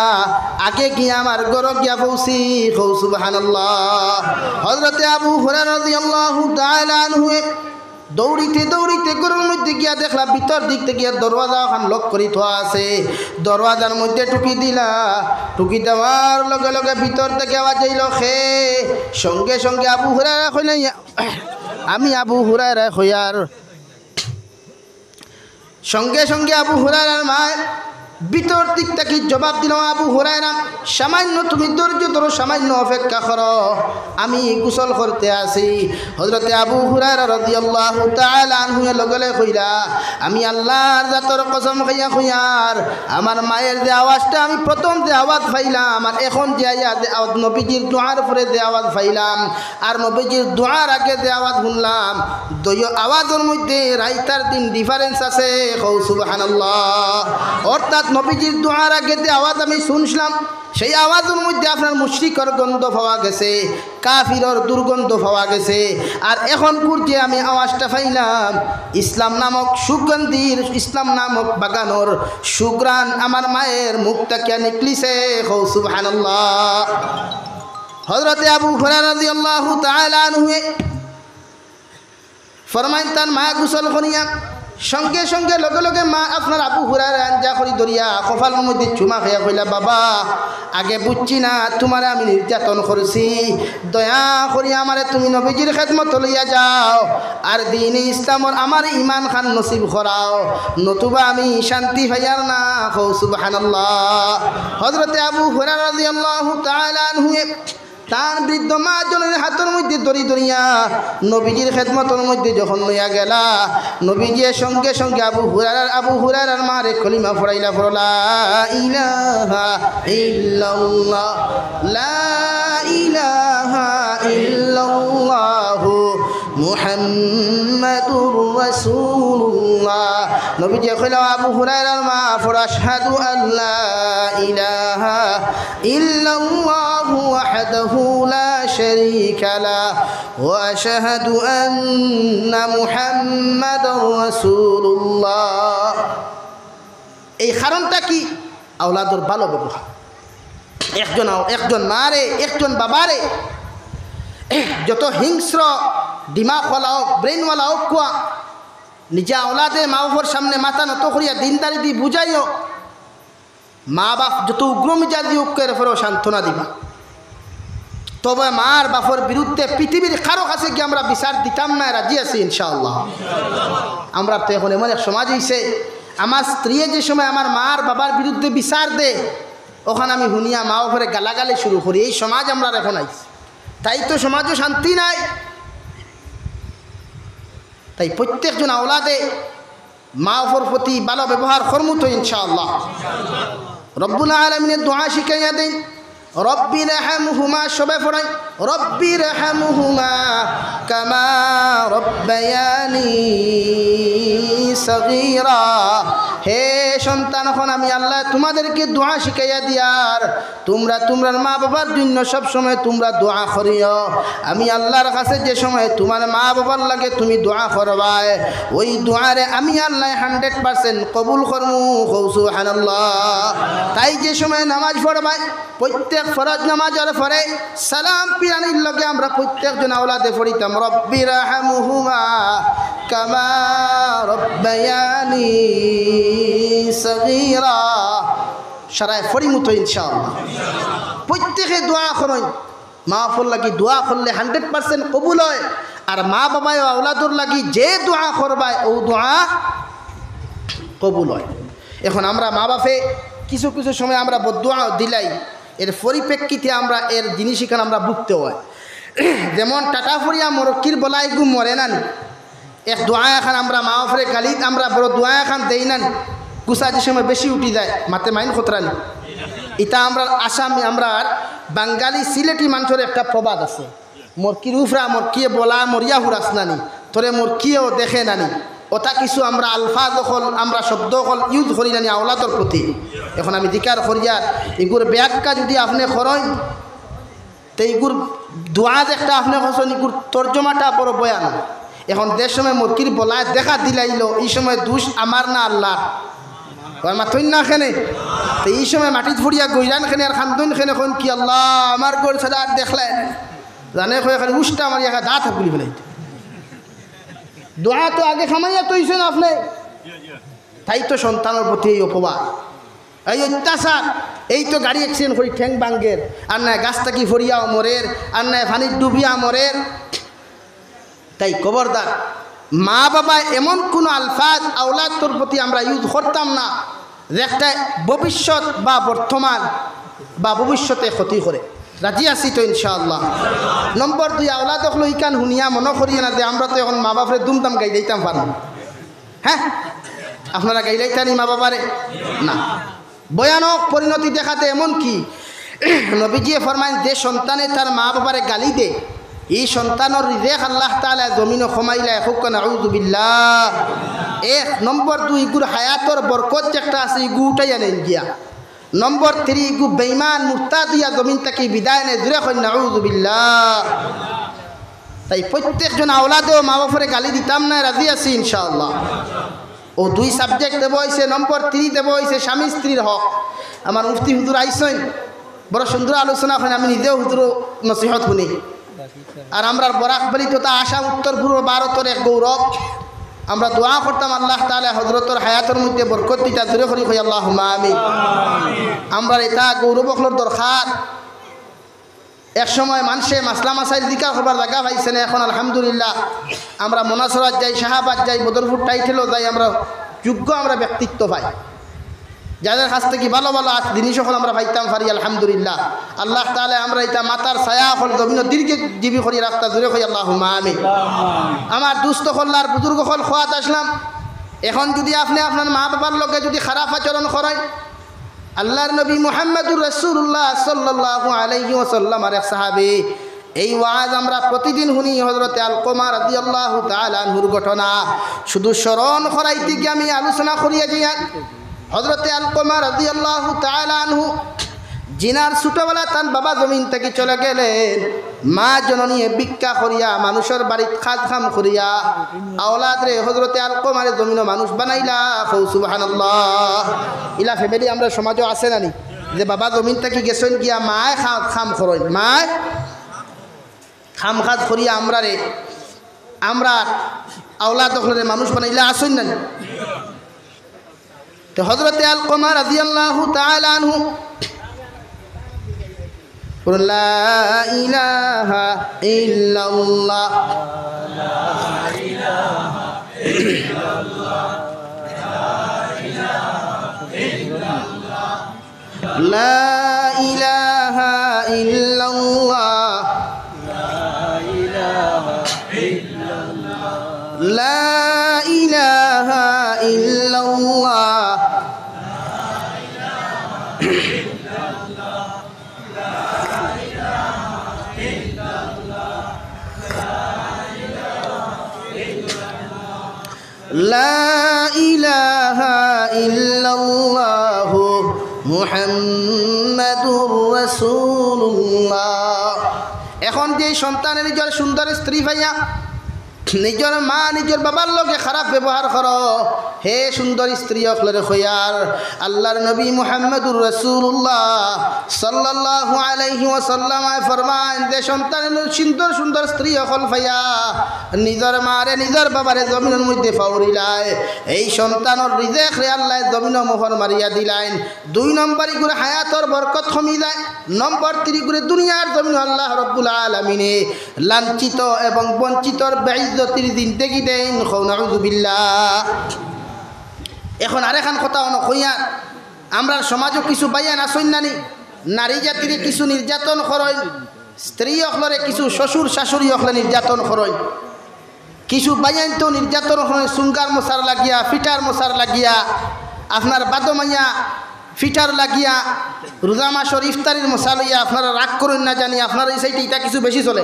আগে গিয়া আমার ঘরো গিয়া পৌঁছি।" কও সুবহানাল্লাহ। হযরতে আবু হুরায়রা রাদিয়াল্লাহু তাআলা আনহুয়ে দৌড়িতে দৌড়িতে ঘরর মধ্যে গিয়া দেখলা, ভিতর দিক থাকি গিয়া দরওয়াজা অখান lock করি থোয়া আছে। দরওয়াজার মধ্যে টুকি দিলা, টুকি দেওয়ার লগে লগে ভিতর থাকি আওয়াজ আইলো, "কে?" সঙ্গে সঙ্গে আবু হুরায়রা কইলা, "ইয়া, আমি আবু হুরায়রা কইয়ার।" সঙ্গে সঙ্গে আবু হুরায়রার মায় ভিতর দিক থাকি জবাব দিল, "আবু হুরায়রা, সামান্য তুমি ধৈর্য ধরো, সামান্য অপেক্ষা করো, আমি গোসল করতে আছি।" হযরতে আবু হুরায়রা রাদিয়াল্লাহু তাআলা আনহুয়ে লগে লগে কইলা, "আমি আল্লাহর জাতর কসম খাইয়া কইয়ার, আমার মায়ের যে আওয়াজটা আমি প্রথম যে আওয়াজ পাইলাম, আর এখন যে আয়া-, যে আওয়াজ নবীজির দোয়ার পরে যে আওয়াজ পাইলাম, আর নবীজির দোয়ার আগে যে আওয়াজ হুনলাম, দুইও আওয়াজর মধ্যে রাইত আর দিন difference আছে।" কও সুবহানাল্লাহ। অর্থাৎ নবীজির দোয়ার আগে যে আওয়াজ আমি শুনছিলাম, সেই আওয়াজর মধ্যে আপনার মুশরিকর গন্ধ পাওয়া গেছে, কাফিরর দুর্গন্ধ পাওয়া গেছে। আর এখন কুর যে আমি আওয়াজটা পাইলাম, ইসলাম নামক সুগন্ধির, ইসলাম নামক বাগানর সুঘ্রাণ আমার মায়ের মুখ থাকিয়া নিকলিছে। কও সুবহানাল্লাহ। হযরতে আবু হুরায়রা রাদিয়াল্লাহু তাআলা আনহুয়ে ফরমাইন, তান মা গোসল করিয়া সঙ্গে সঙ্গে লগে লগে মা আপনার আবু হুরায়রা আঞ্জা করি ধরিয়া কপালর মধ্যে চুমা খাইয়া কইলা, "বাবা, আগে বুঝছি না তুমারে আমি নির্যাতন করছি, দয়া করি আমারে তুমি নবীজির খেদমতো লইয়া যাও, আর দ্বীনে ইসলামর আমার ইমান খান নসিব করাও, নতুবা আমি শান্তি পাইয়ার না।" কও সুবহানাল্লাহ। হযরতে আবু হুরায়রা রাদিয়াল্লাহু তাআলা আনহুয়ে তান বৃদ্ধ মা জননীর হাতর মধ্যে ধরি ধরিয়া নবীজির খেদমতর মধ্যে যখন লইয়া গেলা, নবীজিয়ে সঙ্গে সঙ্গে আবু হুরায়রার, আবু হুরায়রার মারে কলিমা পড়াইলা, পড়লা, "লা ইলাহা ইল্লাল্লাহ, লা ইলাহা ইল্লাল্লাহু মুহাম্মাদুর রাসূলুল্লাহ।" নবীজিয়ে কইলা, "আবু হুরায়রার মা, পড়ো, আশহাদু আল্লা ইলাহা ইল্লাল্লাহু ওয়াহদাহু লা শারীকা লাহ, ওয়া আশহাদু আন্না মুহাম্মাদার রাসূলুল্লাহ।" এই কারণটা কি? আওলাদর ভালো ব্যবহার। একজন আও-, একজন মারে, একজন বাবারে, যত হিংস্র দিমাগওয়ালা হোক, brainওয়ালা হোক কুয়া, নিজে আওলাদে মা বাপর সামনে মাথা নত করিয়া দিনদারি দি বুঝাইও, মা বাপ যত উগ্র মিজাজি হোক, এর পরেও সান্ত্বনা দিবা। তবে মার বাপর বিরুদ্ধে পৃথিবীর কারো কাছে গিয়া আমরা বিচার দিতাম না, রাজি আছি ইনশাআল্লাহ। আমরা তো এখন এমন এক সমাজ হইছে, আমার স্ত্রীয়ে যে সময় আমার মার বাবার বিরুদ্ধে বিচার দে, ওখান আমি হুনিয়া মা বাপরে গালাগালি শুরু করি। এই সমাজ আমরা এখন আইছি, তাই তো সমাজও শান্তি নাই। তাই প্রত্যেকজন আওলাদে মা বাপর প্রতি ভালো ব্যবহার করমু তো ইনশাআল্লাহ। রব্বুল আলামিনে দোয়া শিখাইয়া দেন, "রব্বিরহামহুমা", সবে পড়াই, "রব্বিরহামহুমা কামা রব্বায়ানি সগীরা।" হে সন্তান, এখন আমি আল্লাহ তোমাদেরকে দোয়া শিখাইয়া দিয়ার, তোমরা তোমরার মা বাবার জন্য সব সময় তোমরা দোয়া করিও। আমি আল্লাহর কাছে যে সময় তোমার মা বাবার লাগি তুমি দোয়া করবায়, ওই দোয়ারে আমি আল্লাহ hundred percent কবুল করমু। কও সুবহানাল্লাহ। তাই যে সময় নামাজ পড়বায়, প্রত্যেক ফরজ নামাজর পরে সালাম ফিরানির লগে আমরা প্রত্যেকজন আওলাদে পড়িতাম, "রব্বিরহামহুমা কামা রব্বায়ানি সগীরা।" সারায় পড়িমু তো ইনশাআল্লাহ। প্রত্যেকে দোয়া করইন, মা বাপর লাগি দোয়া করলে hundred percent কবুল হয়। আর মা বাবায় আওলাদর লাগি যে দোয়া করবায়, ও দোয়া কবুল হয়। এখন আমরা মা বাপে কিছু কিছু সময় আমরা বদদোয়া দিলাই, এর পরিপ্রেক্ষিতে আমরা এর জিনিস এখান আমরা ভুগতে হয়। যেমন টাটা ফড়িয়া মরকির বলাইগু মরে নানি, এক দোয়া এখান আমরা মা বাপরে গালিত আমরা বড় দোয়া এখান দেই নানি, গুসা যে সময় বেশি উঠি যায়, মাতে মাইন খতরানি। ইটা আমরা আসামি, আমরা বাঙালি সিলেটি মানুষর একটা প্রবাদ আছে, "মরকির উফরা মরকিয়ে বলা মরিয়া হুরাস নানি, তোরে মরকিয়েও দেখে নানি।" ওটা কিছু আমরা আলফাজ অকল, আমরা শব্দ অকল use করি নানি আওলাদর প্রতি। এখন আমি জিকার করিয়ার, ইগুর ব্যাখ্যা যদি আপনে করইন, তে ইগুর দোয়া যে একটা আপনে করছইন, ইগুর তর্জমাটা বড় বয়ান। এখন যে সময় মরকির বলায় দেখা দিলাইলো, ই সময় দুষ আমার না আল্লাহর? ওর মাতইন না কেনে? তে ই সময় মাটিত ফড়িয়া গইরান কেনে আর কান্দইন কেনে, কইন কি, "আল্লাহ, আমার ঘর ছাড়া আর দেখলাই না।" জানে কয় খালি উষ্টা মারিয়া দাঁত হাবগুলি ফেলাইত। দোয়া তো আগে খামাইয়া তইছেন আপনে। তাই তো সন্তানর প্রতি এই অপবাদ, এই অত্যাচার। এই তো গাড়ি accident করি ঠ্যাং ভাঙ্গের, আর নায় গাছ থাকি ফড়িয়াও মরের, আর নায় পানিত ডুবিয়া মরের। তাই খবরদার, মা বাবা এমন কোনো আলফাজ আওলাদর প্রতি আমরা use করতাম না। যেটায় ভবিষ্যৎ বা বর্তমান বা ভবিষ্যতে ক্ষতি করে। রাজি আছি তো ইনশাআল্লাহ? নম্বর দুই, আওলাদ অকল ইখান হুনিয়া মনো করিও না যে আমরা তো এখন মা বাপরে দুমদাম গাইলাইতাম পারমু। হ্যাঁ, আপনারা গাইলাইতা নি মা বাবারে? না। ভয়ানক পরিণতি দেখা দেয়। এমনকি নবীজিয়ে ফরমাইন, যে সন্তানে তার মা বাবারে গালি দে, ই সন্তানর রিজেক আল্লাহ তাআলা জমিনো কমাইলা, কউক্কা নাউজুবিল্লাহ। এক। নম্বর দুই, ইগুর হায়াতর বরকত যেটা আছে, ইগু উঠাইয়া নেইন গিয়া। নম্বর তিন, ইগু বেইমান মুরতাদ অইয়া জমিন থাকি বিদায় নেয়, জুরে কইন নাউজুবিল্লাহ। তাই প্রত্যেকজন আওলাদেও মা বাপরে গালি দিতাম না, রাজি আছি ইনশাআল্লাহ। ও দুই subject দেওয়া অইছে, নম্বর তিন দেওয়া অইছে স্বামী স্ত্রীর হক। আমার মুফতি হুজুর আইছইন, বড় সুন্দর আলোচনা অইন, আমি নিজেও হুজুরর নসিহত হুনি। আর আমরার বরাক ভ্যালি তথা আসাম উত্তর পূর্ব ভারতর এক গৌরব। আমরা দোয়া করতাম আল্লাহ তাআলা হজরতর হায়াতর মধ্যে বরকত দিতা, জুরে করি কই আল্লাহুম্মা আমিন। আমরার ইতা গৌরব অকলর দরকার। এক সময় মানষে মাসলা মাসাইল জিকার করবার জাগা পাইছে না, এখন আলহামদুলিল্লাহ আমরা মনাসরাত যাই, শাহাবাদ যাই, বদরপুর টাইটেলও যাই, আমরা যোগ্য আমরা ব্যক্তিত্ব পাই, যাদের কাছ থাকি ভালা ভালা জিনিস অকল আমরা পাইতাম পারি। আলহামদুলিল্লাহ, আল্লাহ তাআলা আমরা ইতা মাতার ছায়া অকল জমিনো দীর্ঘজীবী করি রাখতা, জুরে কই আল্লাহুম্মা আমিন। আমার দুস্ত অকল আর বুজুর্গ অকল, কওয়াত আসলাম, এখন যুদি আপনে আপনার মা বাবার লগে যুদি খারাপ আচরণ করইন, আল্লাহর নবী মুহাম্মাদুর রাসূলুল্লাহ সাল্লাল্লাহু আলাইহি ওয়াসাল্লামর এক সাহাবী, এই ওয়াজ আমরা প্রতিদিন হুনি, হযরতে আলকমা রাদিয়াল্লাহু তাআলা আনহুর ঘটনা। শুধু স্মরণ করাইতে গিয়া আমি আলোচনা করিয়া যাইয়ার। হযরতে আলকমা রাদিয়াল্লাহু তাআলা আনহু, জিনার ছোটবেলা তান বাবা জমিন থাকি চলে গেলেন, মা জননীয়ে ভিক্ষা করিয়া, মানুষর বাড়িত কাজ কাম করিয়া, আওলাদরে, হযরতে আলকমারে জমিনো মানুষ বানাইলা। কও সুবহানাল্লাহ। ইলা family আমরার সমাজো আছে না নি? যে বাবা জমিন থাকি গেছইন গিয়া মায় কাম, কাম করইন, মায় কাম কাজ করিয়া আমরারে, আমরার আওলাদ অকলরে মানুষ বানাইলা, আছইন না নি? তো হযরতে আলকমা রাদিয়াল্লাহু তাআলা আনহু বলেন, লা ইলাহা ইল্লাল্লাহ। লা ইলাহা ইল্লাল্লাহ। লা ইলাহা ইল্লাল্লাহ। লা ইলাহা ইল্লাল্লাহু মুহাম্মাদুর রাসূলুল্লাহ। এখন যে সন্তানে নিজর সুন্দর স্ত্রী পাইয়া, নিজর মা, নিজর বাবার লগে খারাপ ব্যবহার করো, হে সুন্দর স্ত্রী অকলরে কইয়ার, আল্লাহর নবী মুহাম্মাদুর রাসূলুল্লাহ সাল্লাল্লাহু আলাইহি ওয়াসাল্লামে ফরমাইন, যে সন্তানে সুন্দর সুন্দর স্ত্রী অকল পাইয়া নিজর মারে, নিজর বাবারে জমিনর মধ্যে ফাউরিলায়, এই সন্তানর রিজেকরে আল্লায় জমিনো মোহর মারিয়া দিলাইন। দুই নম্বর, ইগুর হায়াতর বরকত কমি যায়। নম্বর তিন, ইগুরে দুনিয়ার জমিনো আল্লাহ রব্বুল আলামিনে লাঞ্ছিত এবং বঞ্চিতর বেইজ্জতির জিন্দেগি দেইন। কও নাউজুবিল্লাহ। এখন আরেকখান কথা অনো কইয়ার, আমরার সমাজো কিছু ভাইয়াইন আছইন না নি, নারী জাতিরে কিছু নির্যাতন করইন, স্ত্রী অকলরে কিছু শ্বশুর শাশুড়ি অকলে নির্যাতন করইন। কিছু ভাইয়াইন তো নির্যাতন করইন, সুঙ্গার মশার লাগিয়া, ফিটার মশার লাগিয়া, আপনার বাদো মাইয়া ফিটার লাগিয়া, রোজা মাসর ইফতারির মশা লইয়া আপনারা রাগ করইন না জানি, আপনারা ই সাইডে ইতা কিছু বেশি চলে।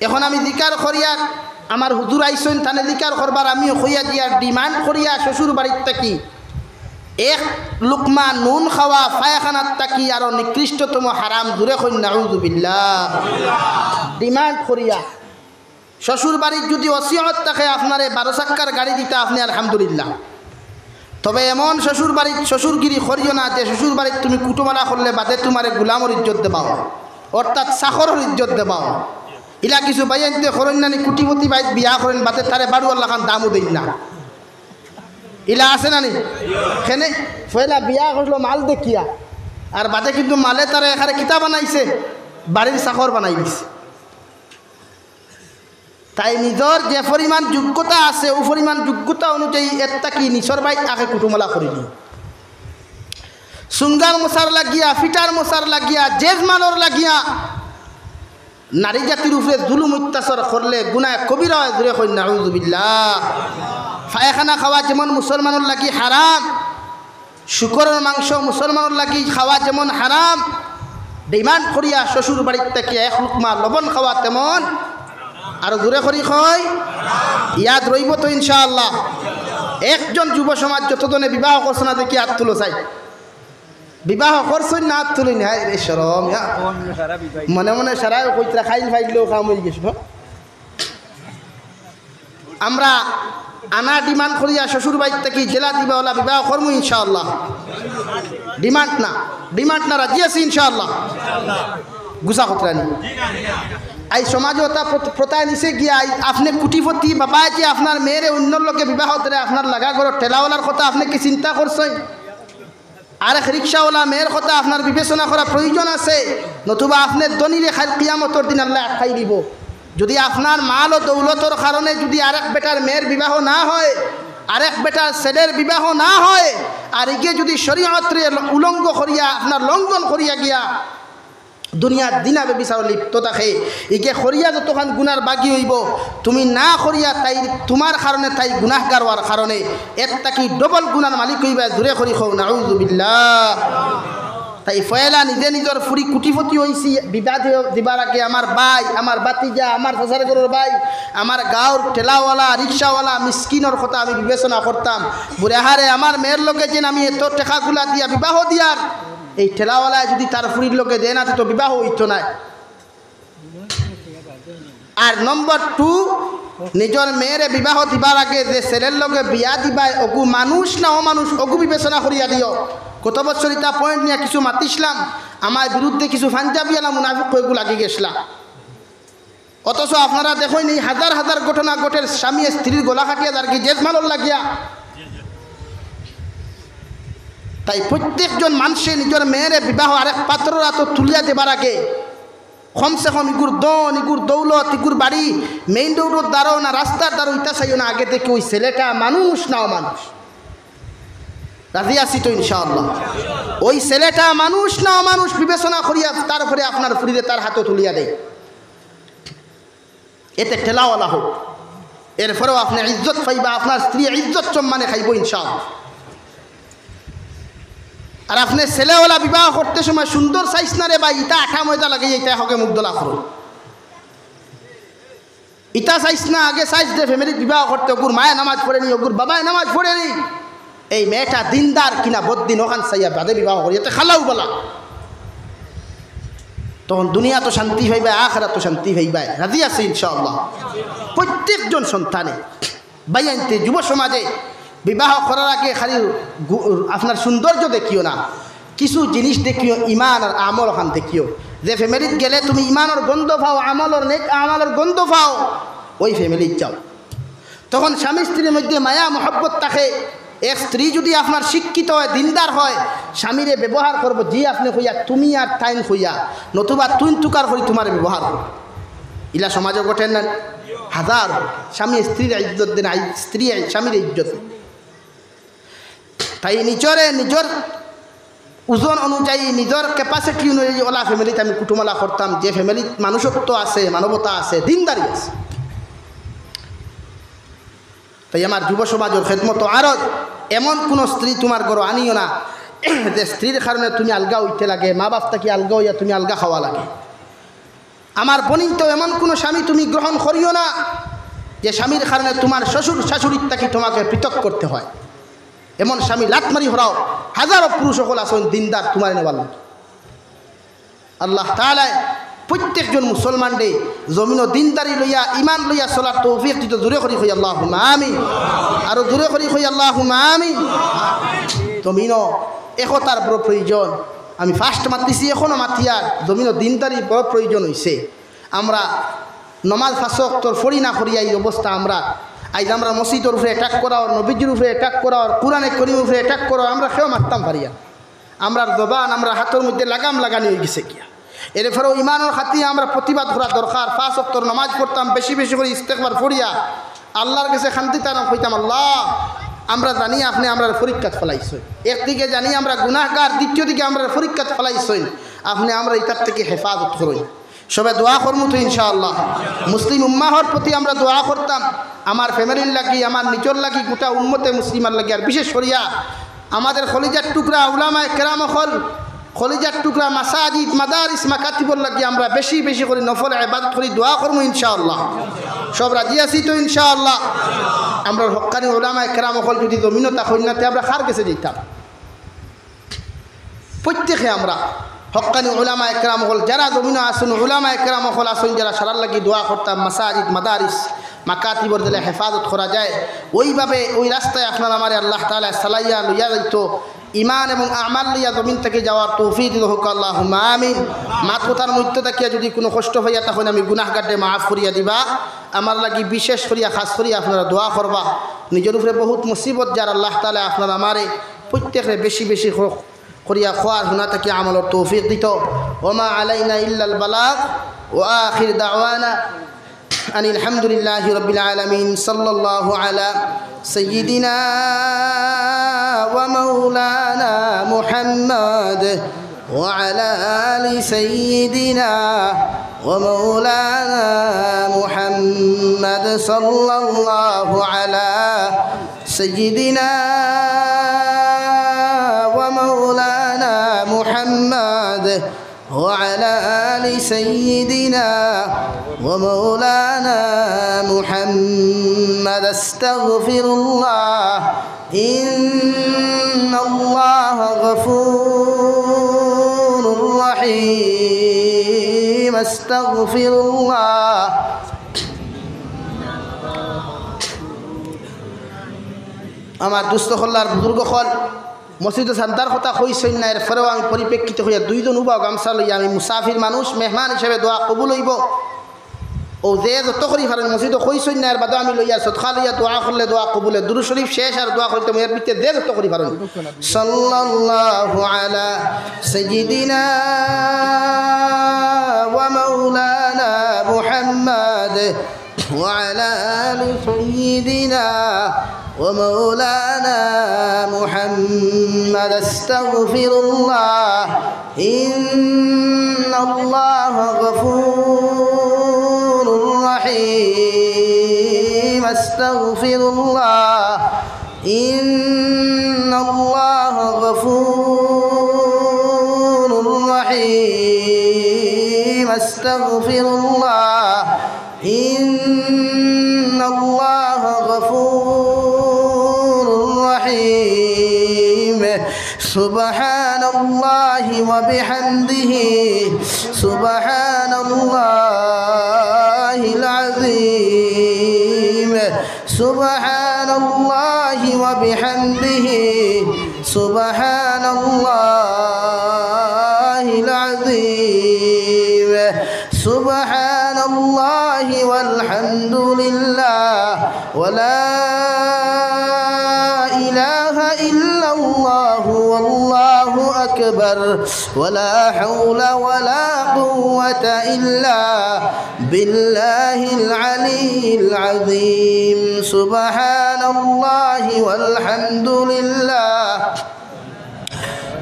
এখন আমি জিকার করিয়ার, আমার হুজুর আইছইন, তানে জিকার করবার, আমিও কইয়া দিয়ার, demand করিয়া শ্বশুর বাড়ির থাকি এক লুকমা নুন খাওয়া পায়খানার থাকি আরো নিকৃষ্টতম হারাম, জুরে কইন নাউজুবিল্লাহ। Demand করিয়া শ্বশুর বাড়ির যুদি ওসিয়ত থাকে আপনারে বারো চাক্কার গাড়ি দিতা, আপনে আলহামদুলিল্লাহ। তবে এমন শ্বশুর বাড়িত শ্বশুরগিরি করিও না যে শ্বশুর বাড়িত তুমি কুটুমালা করলে বাদে তুমারে গুলামর ইজ্জত দেবা অয়, অর্থাৎ চাকরর ইজ্জত দেবা অয়। ইলা কিছু ভাইয়াইন্তে করইন না নি, কুটিপতি বাড়িত বিয়া করইন, বাদে তারে বাড়ুয়ার লাখান দামও দেইন না। ইলা আছে না নি? কেনে পয়লা বিয়া করলো মাল দেখিয়া, আর বাদে কিন্তু মালে তারে এখানে কিতা বানাইছে, বাড়ির চাকর বানাই দিছে। তাই নিজর যে পরিমাণ যোগ্যতা আছে, অউ পরিমাণ যোগ্যতা অনুযায়ী এর থাকি নিচর বাইত আগে কুটুমলা করি দিও। সুঙ্গার মশার লাগিয়া, ফিটার মশার লাগিয়া, জেজমালর লাগিয়া নারী জাতির উপরে জুলুম অত্যাচার করলে গুনাহ কবিরা অয়, জোরে কইন নাউজুবিল্লাহ। পায়খানা খাওয়া যেমন মুসলমানর লাগি হারাম, শুকরর মাংস মুসলমানর লাগি খাওয়া যেমন হারাম, demand করিয়া শ্বশুর বাড়ির থাকি এক লুকমা লবণ খাওয়া তেমন, আরো জোরে করি কই, ইয়াদ রইবো তো ইনশাআল্লাহ। একজন যুব সমাজ যতজনে বিবাহ করছো না দেখি আত তুলো চাই। বিবাহ করছইন না আত তুলইন, হায় রে শরম, ইয়া। মনে মনে সারায় কইতরা খাইল ফাইলেও কাম অই গেছে, হ্যাঁ? আমরা আনা demand করিয়া শ্বশুর বাড়ির থাকি যেলা দিবা অলা বিবাহ করমু ইনশাআল্লাহ। Demand না, demand না, রাজি আছি ইনশাআল্লাহ। গুছা খতরানি। এই সমাজে ওটা প্রত-, প্রথায় নিচে গিয়া এই আপনি কোটিপতি বাবায় যে আপনার মেয়েরে অন্যর লগে বিবাহ দেয়, আপনার লাগা ঘরর ঠেলাওয়ালার কথা আপনি কি চিন্তা করছইন? আরেক রিক্সাওয়ালা মেয়ের কথা আপনার বিবেচনা করা প্রয়োজন আছে, নতুবা আপনি ধনীরে খাইল কিয়ামতর দিন আল্লায় আটকাই দিব। যদি আপনার মাল ও দৌলতর কারণে যদি আরেক বেটার মেয়ের বিবাহ না হয়, আরেক বেটার ছেলের বিবাহ না হয়, আর ইগে যদি শরীয়তরে উলঙ্গ করিয়া, আপনার লঙ্ঘন করিয়া গিয়া দুনিয়ার জিনা ব্যভিচারো লিপ্ত থাকে, ইগে করিয়া যতখান গুনার বাগি অইবো, তুমি না করিয়া তাই, তুমার কারণে তাই গুনাহগার অওয়ার কারণে এর থাকি double গুনার মালিক অইবা। জোরে করি কও, নাউজুবিল্লাহ। তাই পয়লা নিজে নিজর ফুরি কোটিপতি অইছি, বিবাহ দি-, দিবার আগে আমার ভাই, আমার ভাতিজা, আমার চাচার ঘরর ভাই, আমার গাঁওর ঠেলাওয়ালা, রিক্সাওয়ালা, মিসকিনর কথা আমি বিবেচনা করতাম। বুলে, হারে, আমার মেয়ের লগে যেন আমি এত টেকাগুলা দিয়া বিবাহ দিয়ার, এই ঠেলাওয়ালায় যদি তার ফুরির লগে দেয় না, তে তো বিবাহ অইতো নায়। আর নম্বর টু, নিজর মেয়েরে বিবাহ দিবার আগে যে ছেলের লগে বিয়া দিবায়, অগু মানুষ না অমানুষ, অগু বিবেচনা করিয়া দিও। গত বছর ইতা point নিয়া কিছু মাতিছলাম, আমার বিরুদ্ধে কিছু পাঞ্জাবিআলা মুনাফিক কয়গু লাগি গেছলা। অথচ আপনারা দেখইন, এই হাজার হাজার ঘটনা ঘটের, স্বামী স্ত্রীর গলা কাটিয়া যারগি জেজমালর লাগিয়া। তাই প্রত্যেকজন মানষে নিজর মেয়েরে বিবাহ আরেক পাত্রর আতো তুলিয়া দেবার আগে কমসে কম ইগুর ধন, ইগুর দৌলত, ইগুর বাড়ি, main road-র দ্বারো না রাস্তার দ্বারো, ইতা চাইও না, আগে দেখি ওই ছেলেটা মানুষ না অমানুষ। রাজি আছি তো ইনশাআল্লাহ? ওই ছেলেটা মানুষ না অমানুষ বিবেচনা করিয়া তারপরে আপনার ফুরিরে তার হাতো তুলিয়া দেয়। এতে ঠেলাওয়ালা হোক, এরপরেও আপনি ইজ্জত পাইবা, আপনার স্ত্রী ইজ্জত সম্মানে খাইবো ইনশাআল্লাহ। আর আপনি ছেলেওয়ালা বিবাহ করতে সময় সুন্দর চাইছ না রে ভাই, ইতা আঠা ময়দা লাগাইয়া ইতা হকে মুখ দলা করো। ইতা চাইছ না, আগে চাইছ যে family-ত বিবাহ করতে, অগুর মায়ে নামাজ পড়েনি, অগুর বাবায় নামাজ পড়েনি, এই মেয়েটা দিনদার কিনা বদ্দিন, অখান চাইয়া বাদে বিবাহ করি, এতে খালাও বালা। তখন দুনিয়াত শান্তি পাইবায়, আখেরাত শান্তি পাইবায়। রাজি আছি ইনশাআল্লাহ? প্রত্যেকজন সন্তানে, ভাইয়াইন্তে, যুব সমাজে বিবাহ করার আগে খালি গু-, আপনার সৌন্দর্য দেখিও না, কিছু জিনিস দেখিও, ইমান আর আমল অখান দেখিও। যে family-ত গেলে তুমি ইমানর গন্ধ পাও, আমলর, নেক আমলর গন্ধ পাও, ওই family-ত যাও। তখন স্বামী স্ত্রীর মধ্যে মায়া মহব্বত থাকে। এক স্ত্রী যদি আপনার শিক্ষিত হয়, দিনদার হয়, স্বামীরে ব্যবহার করবো জি আপনি কইয়া, তুমি আর তাইন কইয়া, নতুবা তুইন তুকার করি তুমারে ব্যবহার করবো। ইলা সমাজে ঘটের না? হাজার। স্বামী স্ত্রীর ইজ্জত দেন, আই-, স্ত্রী আই-, স্বামীর ইজ্জত দেন। তাই নিজরে, নিজর ওজন অনুযায়ী, নিজর capacity অনুযায়ী ওলা family-ত আমি কুটুমালা করতাম, যে family-ত মানুষত্ব আছে, মানবতা আছে, দিনদারি আছে। তাই আমার যুব সমাজর খেদমত আরজ, এমন কোনো স্ত্রী তুমার ঘরো আনিও না, যে স্ত্রীর কারণে তুমি আলগা অইতে লাগে, মা বাপ থাকি আলগা অইয়া তুমি আলগা খাওয়া লাগে। আমার বনিন্তে, এমন কোনো স্বামী তুমি গ্রহণ করিও না, যে স্বামীর কারণে তুমার শ্বশুর শাশুড়ির থাকি তোমাকে পৃথক করতে হয়। এমন স্বামী লাত মারি হরাও, হাজারো পুরুষ অকল আছইন দিনদার তুমারে নেবার লাগি। আল্লাহ তাআলায় প্রত্যেকজন মুসলমানরে জমিনো দিনদারি লইয়া, ইমান লইয়া চলার তৌফিক দিতো। জোরে করি কই আল্লাহুম্মা আমিন। আরো জোরে করি কই আল্লাহুম্মা আমিন। জমিনো একতার বড় প্রয়োজন। আমি first মাতিছি, এখনো মাতিয়ার, জমিনো দিনদারি বড় প্রয়োজন অইছে। আমরা নমাজ পাঁচ ওয়াক্তর পড়ি না করিয়া এই অবস্থা আমরা। আইজ আমরা মসজিদর উপরে attack করার, নবীজির উপরে attack করার, কোরআনে করিমর উপরে attack করার, আমরা কেউ মাততাম পারিয়ার। আমরার জবান, আমরার হাতর মধ্যে লাগাম লাগানি অইগেছে গিয়া। এরপরেও ইমানর খাতিরে আমরা প্রতিবাদ করা দরকার। পাঁচ ওয়াক্তর নামাজ পড়তাম, বেশি বেশি করি ইস্তেগফার পড়িয়া আল্লাহর কাছে কান্দিতাম, কইতাম, "আল্লাহ, আমরা জানি আপনে আমরারে পরীক্ষাত ফালাইছইন। একদিকে জানি আমরা গুনাহগার, দ্বিতীয় দিকে আমরারে পরীক্ষাত ফালাইছইন। আপনে আমরারে ইতার থাকি হেফাজত করইন।" সবে দোয়া করমু তো ইনশাআল্লাহ। মুসলিম উম্মাহর প্রতি আমরা দোয়া করতাম, আমার ফ্যামিলির লাগি, আমার নিজর লাগি, গোটা উম্মতে মুসলিমার লাগি, আর বিশেষ করিয়া আমাদের কলিজার টুকরা উলামায়ে কেরাম অকল, কলিজার টুকরা মাসাজিদ, মাদারিস, মাকাতিবর লাগি আমরা বেশি বেশি করি নফল ইবাদত করি, দোয়া করমু ইনশাআল্লাহ। সব রাজি আছি তো ইনশাআল্লাহ? আমরার হক্কানি উলামায়ে কেরাম অকল যদি জমিনো থাকইন না, তে আমরা কার গেছে যাইতাম? প্রত্যেকে আমরা হক্কানি উলামায়ে কেরাম অকল, যারা জমিনো আছইন, উলামায়ে কেরাম অকল আছইন, যারা সারার লাগি দোয়া করতাম, মাসাজিদ, মাদারিস, মাকাতিবর যেলা হেফাজত করা যায়, ওইভাবে ওই রাস্তায় আপনার আমারে আল্লাহ তাআলা চালাইয়া লইয়া যাইতো, ইমান এবং আমাল লইয়া জমিন থাকি যাওয়ার তৌফিক দিতো হউক, আল্লাহুম্মা আমিন। মাত কথার মধ্য থাকিয়া যদি কুনু কষ্ট পাইয়া থাকইন, আমি গুনাহগাররে মাফ করিয়া দিবা, আমার লাগি বিশেষ করিয়া, খাছ করিয়া আপনারা দোয়া করবা। নিজর উপরে বহুত মুসিবত যার, আল্লাহ তাআলা আপনার আমারে প্রত্যেকরে বেশি বেশি ক-, করিয়া কওয়ার, হুনা থাকি আমলর তৌফিক দিতো। ওমা আলাইনা ইল্লাল বালাগ। ওয়া আখির দাওয়ানা আনিল হামদুলিল্লাহি রাব্বিল আলামিন। সাল্লাল্লাহু আলা সাইয়্যিদিনা ওয়া মাওলানা মুহাম্মদ ওয়া আলা আলি সাইয়্যিদিনা ওয়া মাওলানা মুহাম্মদ। সাল্লাল্লাহু আলা সাইয়্যিদিনা ওয়া মাওলানা মুহাম্মদ وعلى آل سيدنا ومولانا محمد. أستغفر الله، إن الله غفور رحيم. أستغفر الله. আমার দুস্ত অকল আর বুজুর্গ অকল, মসজিদো চান্দার কথা কইছইন না, এরপরেও আমি পরিপ্রেক্ষিতে কইয়া দুইজন উবাও গামছা লইয়া, আমি মুসাফির মানুষ, মেহমান হিসাবে দোয়া কবুল অইবো। অউ যে যত করি পারইন, মসজিদো কইছইন না, এর বাদেও আমি লইয়া সদকা লইয়া দোয়া করলে দোয়া কবুল অয়। দুরূদ শরীফ শেষ আর দোয়া কইতাম, এর ভিতরে যে যত করি পারইন। সাল্লাল্লাহু আলা সাইয়্যিদিনা ওয়া মাওলানা মুহাম্মদ وعلى آل سيدنا ومولانا محمد. أستغفر الله، إن الله غفور رحيم. أستغفر الله، إن الله غفور رحيم. أستغفر الله، إن الله غفور رحيم. سبحان الله وبحمده، سبحان الله العظيم. سبحان الله وبحمده، سبحان الله العظيم. سبحان الله والحمد لله، ولا إله إلا الله، والله أكبر، ولا حول ولا قوة إلا بالله العلي العظيم. سبحان الله والحمد لله،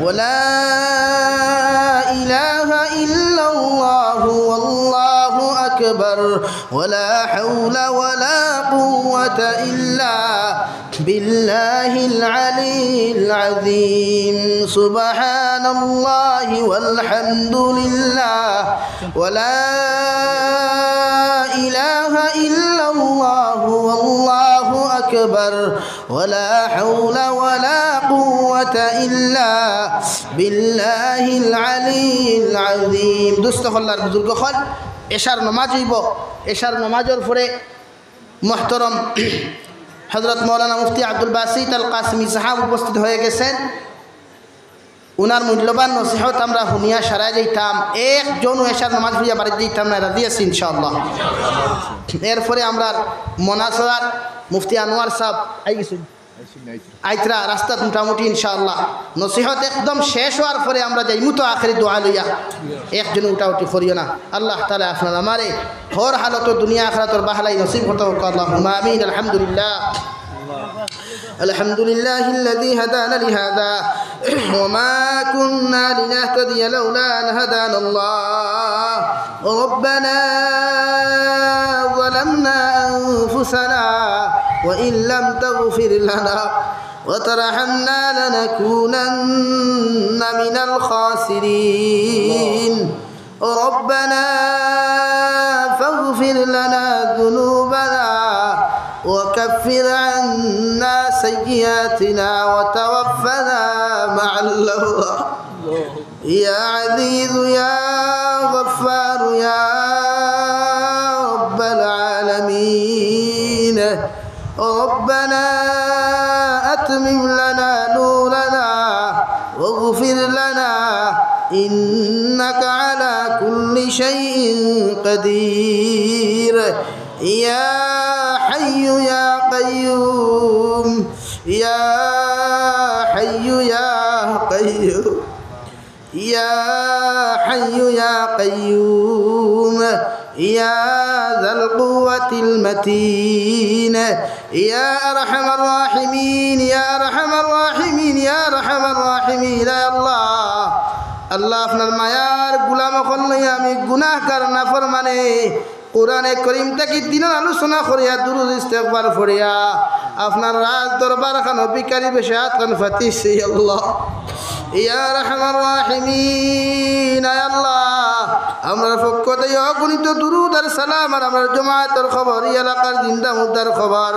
ولا إله إلا الله، والله أكبر، ولا حول ولا قوة إلا بالله العلي العظيم. سبحان الله والحمد لله، ولا إله إلا الله، والله أكبر، ولا حول ولا قوة إلا بالله العلي العظيم. দুস্ত অকল আর বুজুর্গ অকল, এশার নামাজ অইবো। এশার নামাজর পরে মুহতারাম হযরত মাওলানা মুফতি আব্দুল বাসিত আল কাসিমি সাহেব উপস্থিত অইয়া গেছইন। উনার মূল্যবান নসিহত আমরা হুনিয়া সারাই যাইতাম, একজনও এশার নামাজ পড়িয়া বাড়িত যাইতাম না, রাজি আছি ইনশাআল্লাহ। এরপরে আমরার মনাসরার মুফতি আনোয়ার সাহেব আই গেছইন। আইতরা রাস্তাত মোটামুটি ইনশাআল্লাহ। নসিহত একদম শেষ হওয়ার পরে আমরা যাইমু তো আখেরি দোয়া লইয়া। একজন উঠাউঠি করিও না। আল্লাহ তাআলা আপনার আমারে হর হালতো দুনিয়া আখিরাতর বাহলাই নসিব করতে হোক। আল্লাহুম্মা আমিন। আলহামদুলিল্লাহ। الحمد لله الذي هدانا لهذا وما كنا لنهتدي لولا أن هدانا الله. ربنا ظلمنا أنفسنا وإن لم تغفر لنا وترحمنا لنكونن من الخاسرين. ربنا فاغفر لنا ذنوبنا وكفر عنا سيئاتنا وتوفنا مع الأبرار. يا عزيز يا غفار يا رب العالمين. ربنا أتمم لنا نورنا واغفر لنا إنك على كل شيء قدير. يا حي يا قيوم. يا حي يا قيوم. يا حي يا قيوم. يا ذا القوة المتين. يا أرحم الراحمين. يا أرحم الراحمين. يا أرحم الراحمين. يا الله. আল্লাহ, আপনার মায়ার গোলাম অকল লইয়া আমি গুনাহগার নাফরমানে কোরআনে করিম থাকি দিনর আলোচনা করিয়া, দুরুদ ইস্তেগফার পড়িয়া, আপনার রাজ দরবার খানো ভিখারি বেশে আত খান পাতিছি, আল্লাহ। ইয়া আরহামার রাহিমিন, আয় আল্লাহ, আমরার পক্ষ থাকি অগণিত দুরুদ আর সালাম আর আমরার জমাতর খবর, ই এলাকার জিন্দা মুর্দার খবর,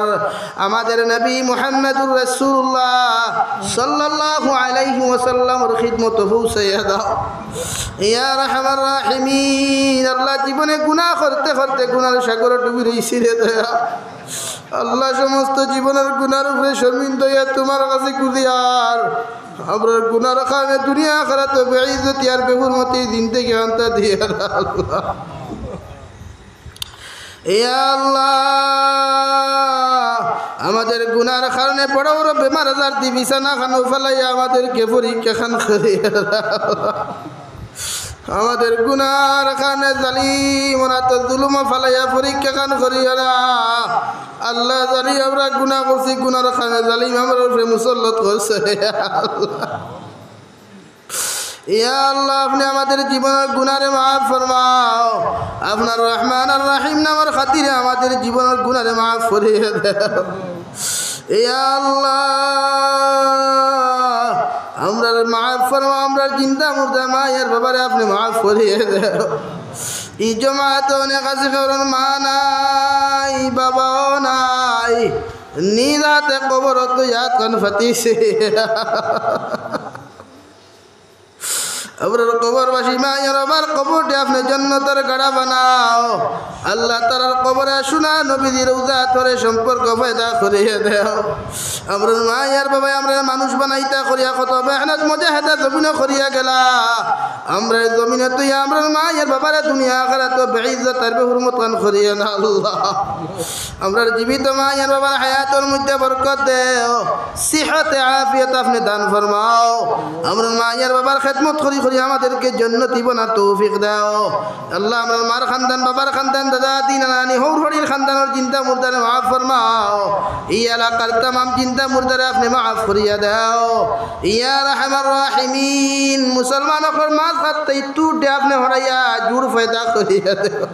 আমাদের নবী মুহাম্মাদুর রাসূলুল্লাহ সাল্লাল্লাহু আলাইহি ওয়াসাল্লামর খিদমতো পৌঁছাইয়া দাও। ইয়া আরহামার রাহিমিন, আল্লাহ, জীবনে গুনাহ করতে করতে গুনার সাগরো ডুবি রইছি রে দয়া। আল্লাহ, সমস্ত জীবনের গুনার উপরে শর্মিন্দা অইয়া তুমার কাছে খুজিয়ার। আমরার গুনার কারণে দুনিয়া আখিরাতো বেইজ্জতি আর বেহুরমতি জিন্দেগি আনতা দিয়া আল্লাহ। ইয়া আল্লাহ, আমাদের গুনার কারণে বড় বড় বেমার আজার দি বিছানা খানো ফালাইয়া আমাদেরকে পরীক্ষা খান করিয়া দাও। আমাদের গুনার কারণে জালিমর আতো জুলুমো ফালাইয়া পরীক্ষা খান করিও না। আল্লাহ, জানি আমরা গুনাহ করছি, গুনার কারণে জালিম আমরার উপরে মুসল্লত করছে। ইয়া আল্লাহ, আপনে আমাদের জীবনের গুনারে মাফ ফরমাও। আপনার রহমান আর রাহিম নামর খাতিরে আমাদের জীবনের গুনারে মাফ করিয়া দেও। ইয়া আল্লাহ, আমরারে মাফ ফরমাও, আমরার জিন্দা মুর্দা মাই আর বাবারে আপনে মাফ করিয়া দেও। ই জমাতো অনেক আছে, কারোর মা নাই, বাবাও নাই, নিজ আতে কবরো তো ইয়াত খান পাতিছে। আমরার কবরবাসী মাই আর বাবার কবররে আপনে জন্নতর গাড়া বানাও। আল্লাহ, তারার কবরে সোনা নবীজির রওজা তরে সম্পর্ক পয়দা করিয়া দেও। আমরার মাই আর বাবায় আমরারে মানুষ বানাইতা করিয়া কত মেহনত মুজাহাদা জমিনো করিয়া গেলা। আমরারে জমিনো থইয়া আমরার মাই আর বাবারে দুনিয়া আখিরাতো বেইজ্জত আর বেহুরমত খান করিও না আল্লাহ। আমরার জীবিত মাই আর বাবার হায়াতর মধ্যে বরকত দেও, সিহতে আফিয়ত আপনে দান ফরমাও। আমরার মাই আর বাবার খেদমত করি করি আমাদেরকে জন্নতি বনার তৌফিক দেও। আল্লাহ, আমরার মার খানদান, বাবার খানদান, দাদা, দাদি, নানা, নানি, হউর হড়ির খানদানর জিন্দা মুর্দারে মাফ ফরমাও। ই এলাকার তামাম জিন্দা মুর্দারে আপনে মাফ করিয়া দেও। ইয়া আরহামার রাহিমিন, মুসলমান অকলর মাঝখান থাকি তুররে আপনে হরাইয়া জুড় পয়দা করিয়া দেও।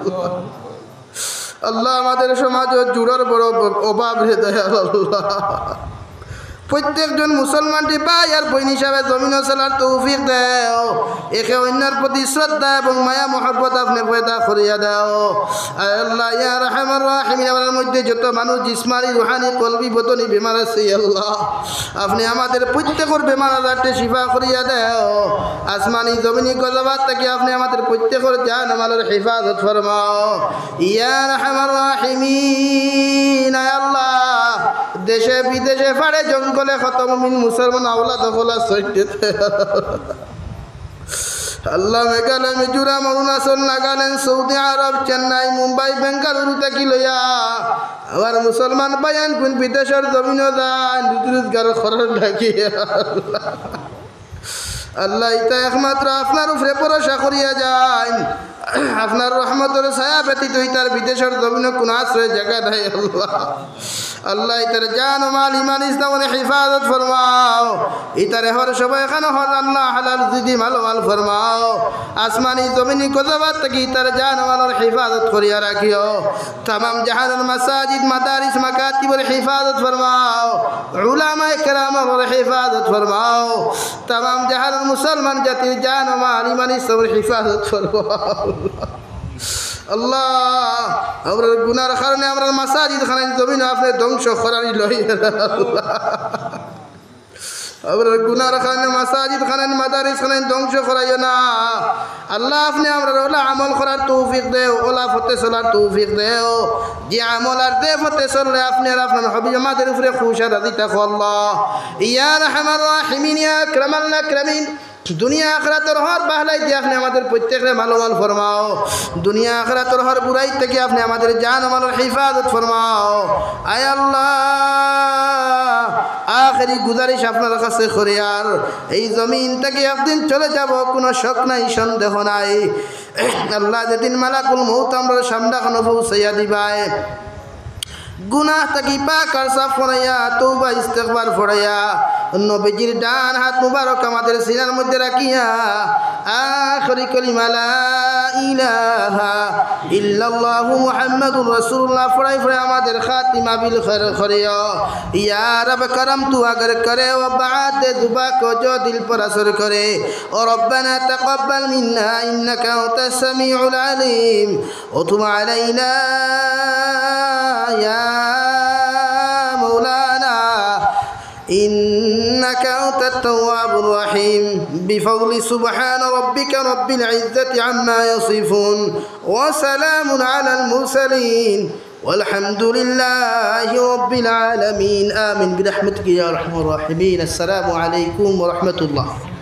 আল্লাহ, আমাদের সমাজো জুড়র বড় অভাব রে দয়াল আল্লাহ। প্রত্যেকজন মুসলমানরে ভাই আর বইন হিসাবে জমিনো চলার তৌফিক দেও। একে অইন্যর প্রতি শ্রদ্ধা এবং মায়া মহব্বত আপনে পয়দা করিয়া দেও। আয় আল্লাহ, ইয়া আরহামার রাহিমিন, আমরার মধ্যে যত মানুষ জিসমানি, রুহানি, কলবি, বদনি বেমার আছে, আল্লাহ, আপনে আমাদের প্রত্যেকর বেমার আজাররে শিফা করিয়া দেও। আসমানি, জমিনি গজবাত থাকি আপনে আমাদের প্রত্যেকর জান মালর হেফাজত ফরমাও। ইয়া আরহামার রাহিমিন, আয় আল্লাহ, দেশে বিদেশে পাড়ে জঙ্গলে কত মুমিন মুসলমান আওলাদ অকল আছইন রে দয়াল। আল্লাহ, মেঘালয়, মিজোরাম, অরুণাচল, নাগাল্যান্ড, সৌদি আরব, চেন্নাই, মুম্বাই, বেঙ্গালুরু থাকি লইয়া আমার মুসলমান ভাইয়াইন কুন বিদেশর জমিনো যাইন, রুজি রোজগার করার লাগি। আল্লাহ, ইতা একমাত্র আপনার উপরে ভরসা করিয়া যাইন। আপনার রহমতর ছায়া ব্যতীত ইতার বিদেশর জমিনো কুন আশ্রয় জাগা নাই, আল্লাহ। আল্লাহ, ইতার জান ও মাল, ইমান, ইসলামর হেফাজত ফরমাও। ইতারে হর সময় খানো হর আল্লাহ হালাল রুজি দি মালামাল ফরমাও। আসমানি জমিনি গজবাত থাকি ইতার জান ও মালর হেফাজত করিয়া রাখিও। তামাম জাহানর মাসাজিদ, মাদারিস, মাকাতিবর হেফাজত ফরমাও। উলামায়ে কেরামর হেফাজত ফরমাও। তামাম জাহানর মুসলমান জাতির জান ও মাল, ইমান, ইসলামর হেফাজত ফরমাও। আল্লাহ, আমরার গুনার কারণে আমরার মাসাজিদ খানাইন জমিনো আপনে ধ্বংস করানি লই। আমরার গুনার কারণে মাসাজিদ খানাইন, মাদারিস খানাইন ধ্বংস করাইও না। আল্লাহ, আপনে আমরারে অলা আমল করার তৌফিক দেও, অলা পথে চলার তৌফিক দেও, যে আমল আর যে পথে চললে আপনে আর আপনার হাবিব আমাদের উপরে খুশ আর রাজি থাকো, আল্লাহ। ইয়া আরহামার রাহিমিন, ইয়া আকরামাল আকরামিন, দুনিয়া আখিরাতর হর ভালাই দি আপনে আমাদের প্রত্যেকরে মালামাল ফরমাও। দুনিয়া আখিরাতর হর বুরাই থাকি আপনে আমাদের জান ও মালর হেফাজত ফরমাও। আয় আল্লাহ, আখেরি গুজারিশ আপনার কাছে করি, আর এই জমিন থাকি একদিন চলে যাব, কুনু শক নাই, সন্দেহ নাই। আল্লাহ, যেদিন মালাকুল মউত আমরার সামনে খানো পৌঁছাইয়া দিবায়, গুনাহ থাকি পাক আর সাফ করাইয়া, তওবা ইস্তেগফার পড়াইয়া, নবীজির ডান হাত মুবারক আমাদের সিনার মধ্যে রাখিয়া, আখেরি কলিমা লা ইলাহা ইল্লাল্লাহু মুহাম্মাদুর রাসূলুল্লাহ পড়াই পড়াই আমাদের খাতিমা বিল খৈর করিও। ইয়া রব, করম তু অগর করে, ও বাত জুবা কো জো দিল পর আসর করে। ও রব্বানা তাকাব্বাল মিন্না ইন্নাকা আনতাস সামিউল আলিম। وتب علينا يا مولانا إنك أنت التواب الرحيم. بفضل سبحان ربك رب العزة عما يصفون. وسلام على المرسلين. والحمد لله رب العالمين. آمين برحمتك يا أرحم الراحمين. السلام عليكم ورحمة الله.